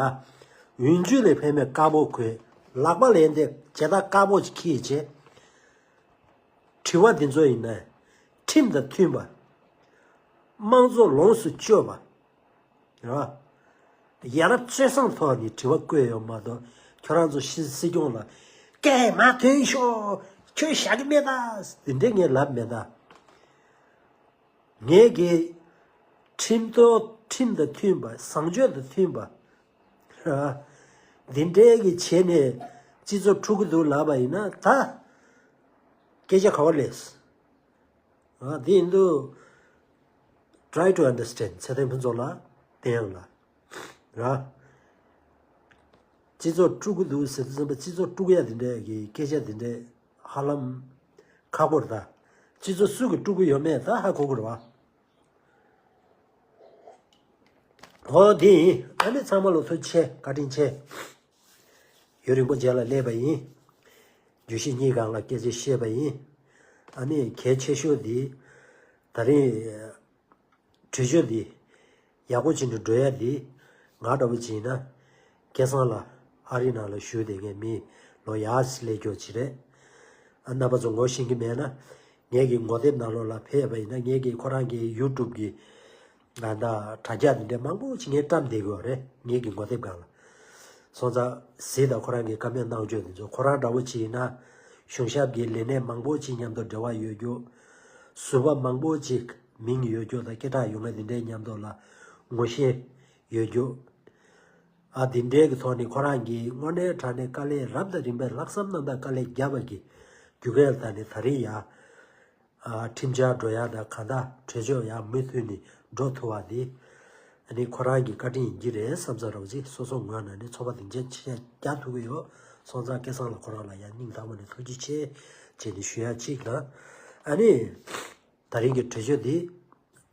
ཡུན་རྒྱུན་ལས་ཕན་མེད་དཀར་པོ་གོན། ལག་པ་ལས་འདས་བྱེ་ཐག་དཀར་པོ་ཅིག་འཁྱེར་བྱས། དྲི་བ་འདི་ཚོ་ཡིན་ན། ཁྲིམས་དང་མཐུན་པ། དམངས་གཙོ་ལོངས་སུ་སྤྱོད་པ། རེད་བ། ཡ་རབས་སྤྱོད་བཟང་ཐོག་ནས་དྲི་བ་བཀོད་ཡོད་མ་གཏོགས་ཁྱོད་རང་ཚོ་སྲིད་སྲིད་སྐྱོང་ལ། སྐད་མར་ཐོན་ཤོག་ཁྱོད་བཞག་གི་མེད་ད། འདི་འདྲས་ངས་ལབ་མེད་ད། ངས་ཀྱི། ཁྲིམས་ཐོག་ཁྲིམས་དང་མཐུན་པ་བཟང་སྤྱོད་དང་མཐུན་པ། འདི་འདྲའི་གི་བྱས་ནས་སྤྱི་ཚོགས་འཁྲུག་གི་འདུག་ལབ་པ་ཡིན་ན་ད། སྐད་ཆ་ག་བ་ལས། འདི་ཡིན་དུས། Try to understand ཚེ་བརྟན་ཕུན་ཚོགས་ལགས་བསྟན་ཡང་ལགས། ར། སྤྱི་ཚོགས་དཀྲུག་གི་འདུག་ཟེར་དུས་ཙམ་པ་སྤྱི་ཚོགས་དཀྲུག་ཡ་འདི་འདྲའི་གི་སྐད་ཆ་འདི་འདྲའི་ཧ་ལམ་ཁག་པོ་རེད་ད། སྤྱི་ཚོགས་སུ་གི་དཀྲུག་གི་ཡོད་མེད་ད་ཧ་གོ་གི་རེད་བ། འོ་དེ་ཡིན། ཨ་ནི་ཚང་མ་ལ་ཐུགས་རྗེ་ཆེ། བཀའ་དྲིན་ཆེ། ཡུན་རིང་པོ་རྗེས་ལ་སླེབས་པ་ཡིན། བརྗོད་གཞི་གཉིས་སྒང་ལ་སྐད་ཆ་བཤད་པ་ཡིན། ཨ་ནི་གལ་ཆེ་ཤོས་འདི། ད་རིང་། གྲོས་ཆོད་འདི། ཡག་པོ་བྱས་ནས་འགྲོ་ཡ་འདི། ང་འདྲ་བོ་བྱས་ན། སྐལ་བཟང་ལགས་ཨ་རི་ནང་ལ་བཞུགས་བསྡད་མཁན་མི་ལོ་ཡག་སླེབས་ཀྱོག་ཅིག་རེད། ཨ་རྣམ་པ་ཚོ་ངོ་ཤེས་ཀྱི་མེད་ན། ངེད་ཀྱི་ངོ་དེབ་ནང་ལོགས་ལ་ཕེབས་པ་ཡིན་ན་ངེད་ཀྱི་ཁོ་རང་གི་ཡུ་ཊུབ་ཀྱི། ང་ད་དྲ་རྒྱ་འདི་འདྲ་མང་པོ་ཅིག་ངས་བཀྲམ་བསྡད་ཀྱི་ཡོད་རེད་ངེད་ཀྱི་ངོ་དེབ་སྒང་ལ། སོང་ཙང་གཟིགས་དང་ཁོ་རང་གི་བཀའ་མོལ་གནང་ཕྱོགས་འདི་ཚོ་ཁོ་རང་འདྲ་བོ་ཅིག་ཡིན་ན། གཞུང་ཞབས་ཀྱི་ལས་སྣེ་མང་པོ་ཅིག་མཉམ་དུ་འབྲེལ་བ་ཡོད་རྒྱུ། ཟུར་པ་མང་པོ་ཅིག་མིང་ཡོད་རྒྱུ་དང་སྐད་གྲགས་ཡོད་མཁན་འདི་འདྲའི་མཉམ་དུ་ལ་ངོ་ཤེས་ཡོད་རྒྱུ། ཨ་འདི་འདྲའི་གི་ཐོག་ནས་ཁོ་རང་གིས་དངོས་གནས་དྲང་གནས་དཀའ་ལས་རབ་དང་རིམ་པས་ལྷག་བསམ་རྣམ་དག་དཀའ་ལས་བརྒྱབ་པ་གི་རྒྱུ་འབྲས་ལ་བརྟེན་ནས་ད་རེས་ཡ། ཨ་ཁྲིམས་འཆར་འགྲོ་ཡ་དང་གང་ལྟར་གྲོས་ཆོད་ཡང་མུ་མཐུད་ནས་འགྲོ་ཐུབ་པ་འདི། ཨ་ནི་ཁོ་རང་གི་བཀའ་དྲིན་ཡིན་གྱི་རེད་བསམ་ས་རོགས་ཅིག་སོ་སོ་ངོས་ནས་ནི་ཚོགས་པ་སྡིངས་ཆ་ཆེ་རྒྱ་ཐུབ་ཀྱི་ཡོད། སོང་ཙང་སྐལ་བཟང་ལགས་ཁོ་རང་ལ་ཡང་སྙིང་ཐག་པ་ནས་ཐུགས་རྗེ་ཆེ་བྱས་ནས་ཞུ་ཡ་གཅིག་དང་། ཨ་ནི། ད་རིང་གི་གྲོས་ཆོད་འདི།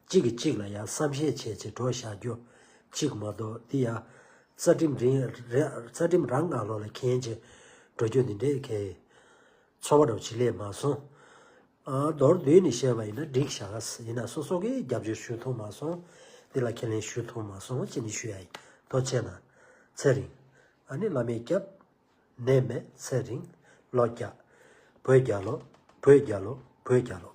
གཅིག་གིས་གཅིག་ལ་ཡང་བསམ་ཤེས་བྱས་བྱས་འགྲོ་བཞག་རྒྱུ། གཅིག་མ་གཏོགས་འདི་ཡང་། རྩ་ཁྲིམས་རིང་ར་རྩ་ཁྲིམས་རང་ནང་ལོགས་ལ་འཁྱེར་བྱས་འགྲོ་རྒྱུ་འདི་འདྲའི་གལ། ཚོར་བ་འདྲ་བོ་ཅིག་སླེབས་མ་སོང་། ཨ་མདོར་བསྡུས་ནས་བཤད་པ་ཡིན་ན་འགྲིག་བཞག་ཡིན་ན་སོ་སོ་གིས་རྒྱབ་སྐྱོར་ཞུ་ཐུབ་མ་སོང་། འདི་ལ་ཁས་ལེན་ཞུ་ཐུབ་མ་སོང་ཅེས་ནས་ཞུ་ཡ་ཡིན། ཐུགས་རྗེ་ཆེ་གནང་། ཚེ་རིང་། ཨ་ནི་བླ་མས་སྐྱབས། ནད་མེད་ཚེ་རིང་། བློ་རྒྱ། བོད་རྒྱལ་ལོ། བོད་རྒྱལ་ལོ། བོད་རྒྱལ་ལོ།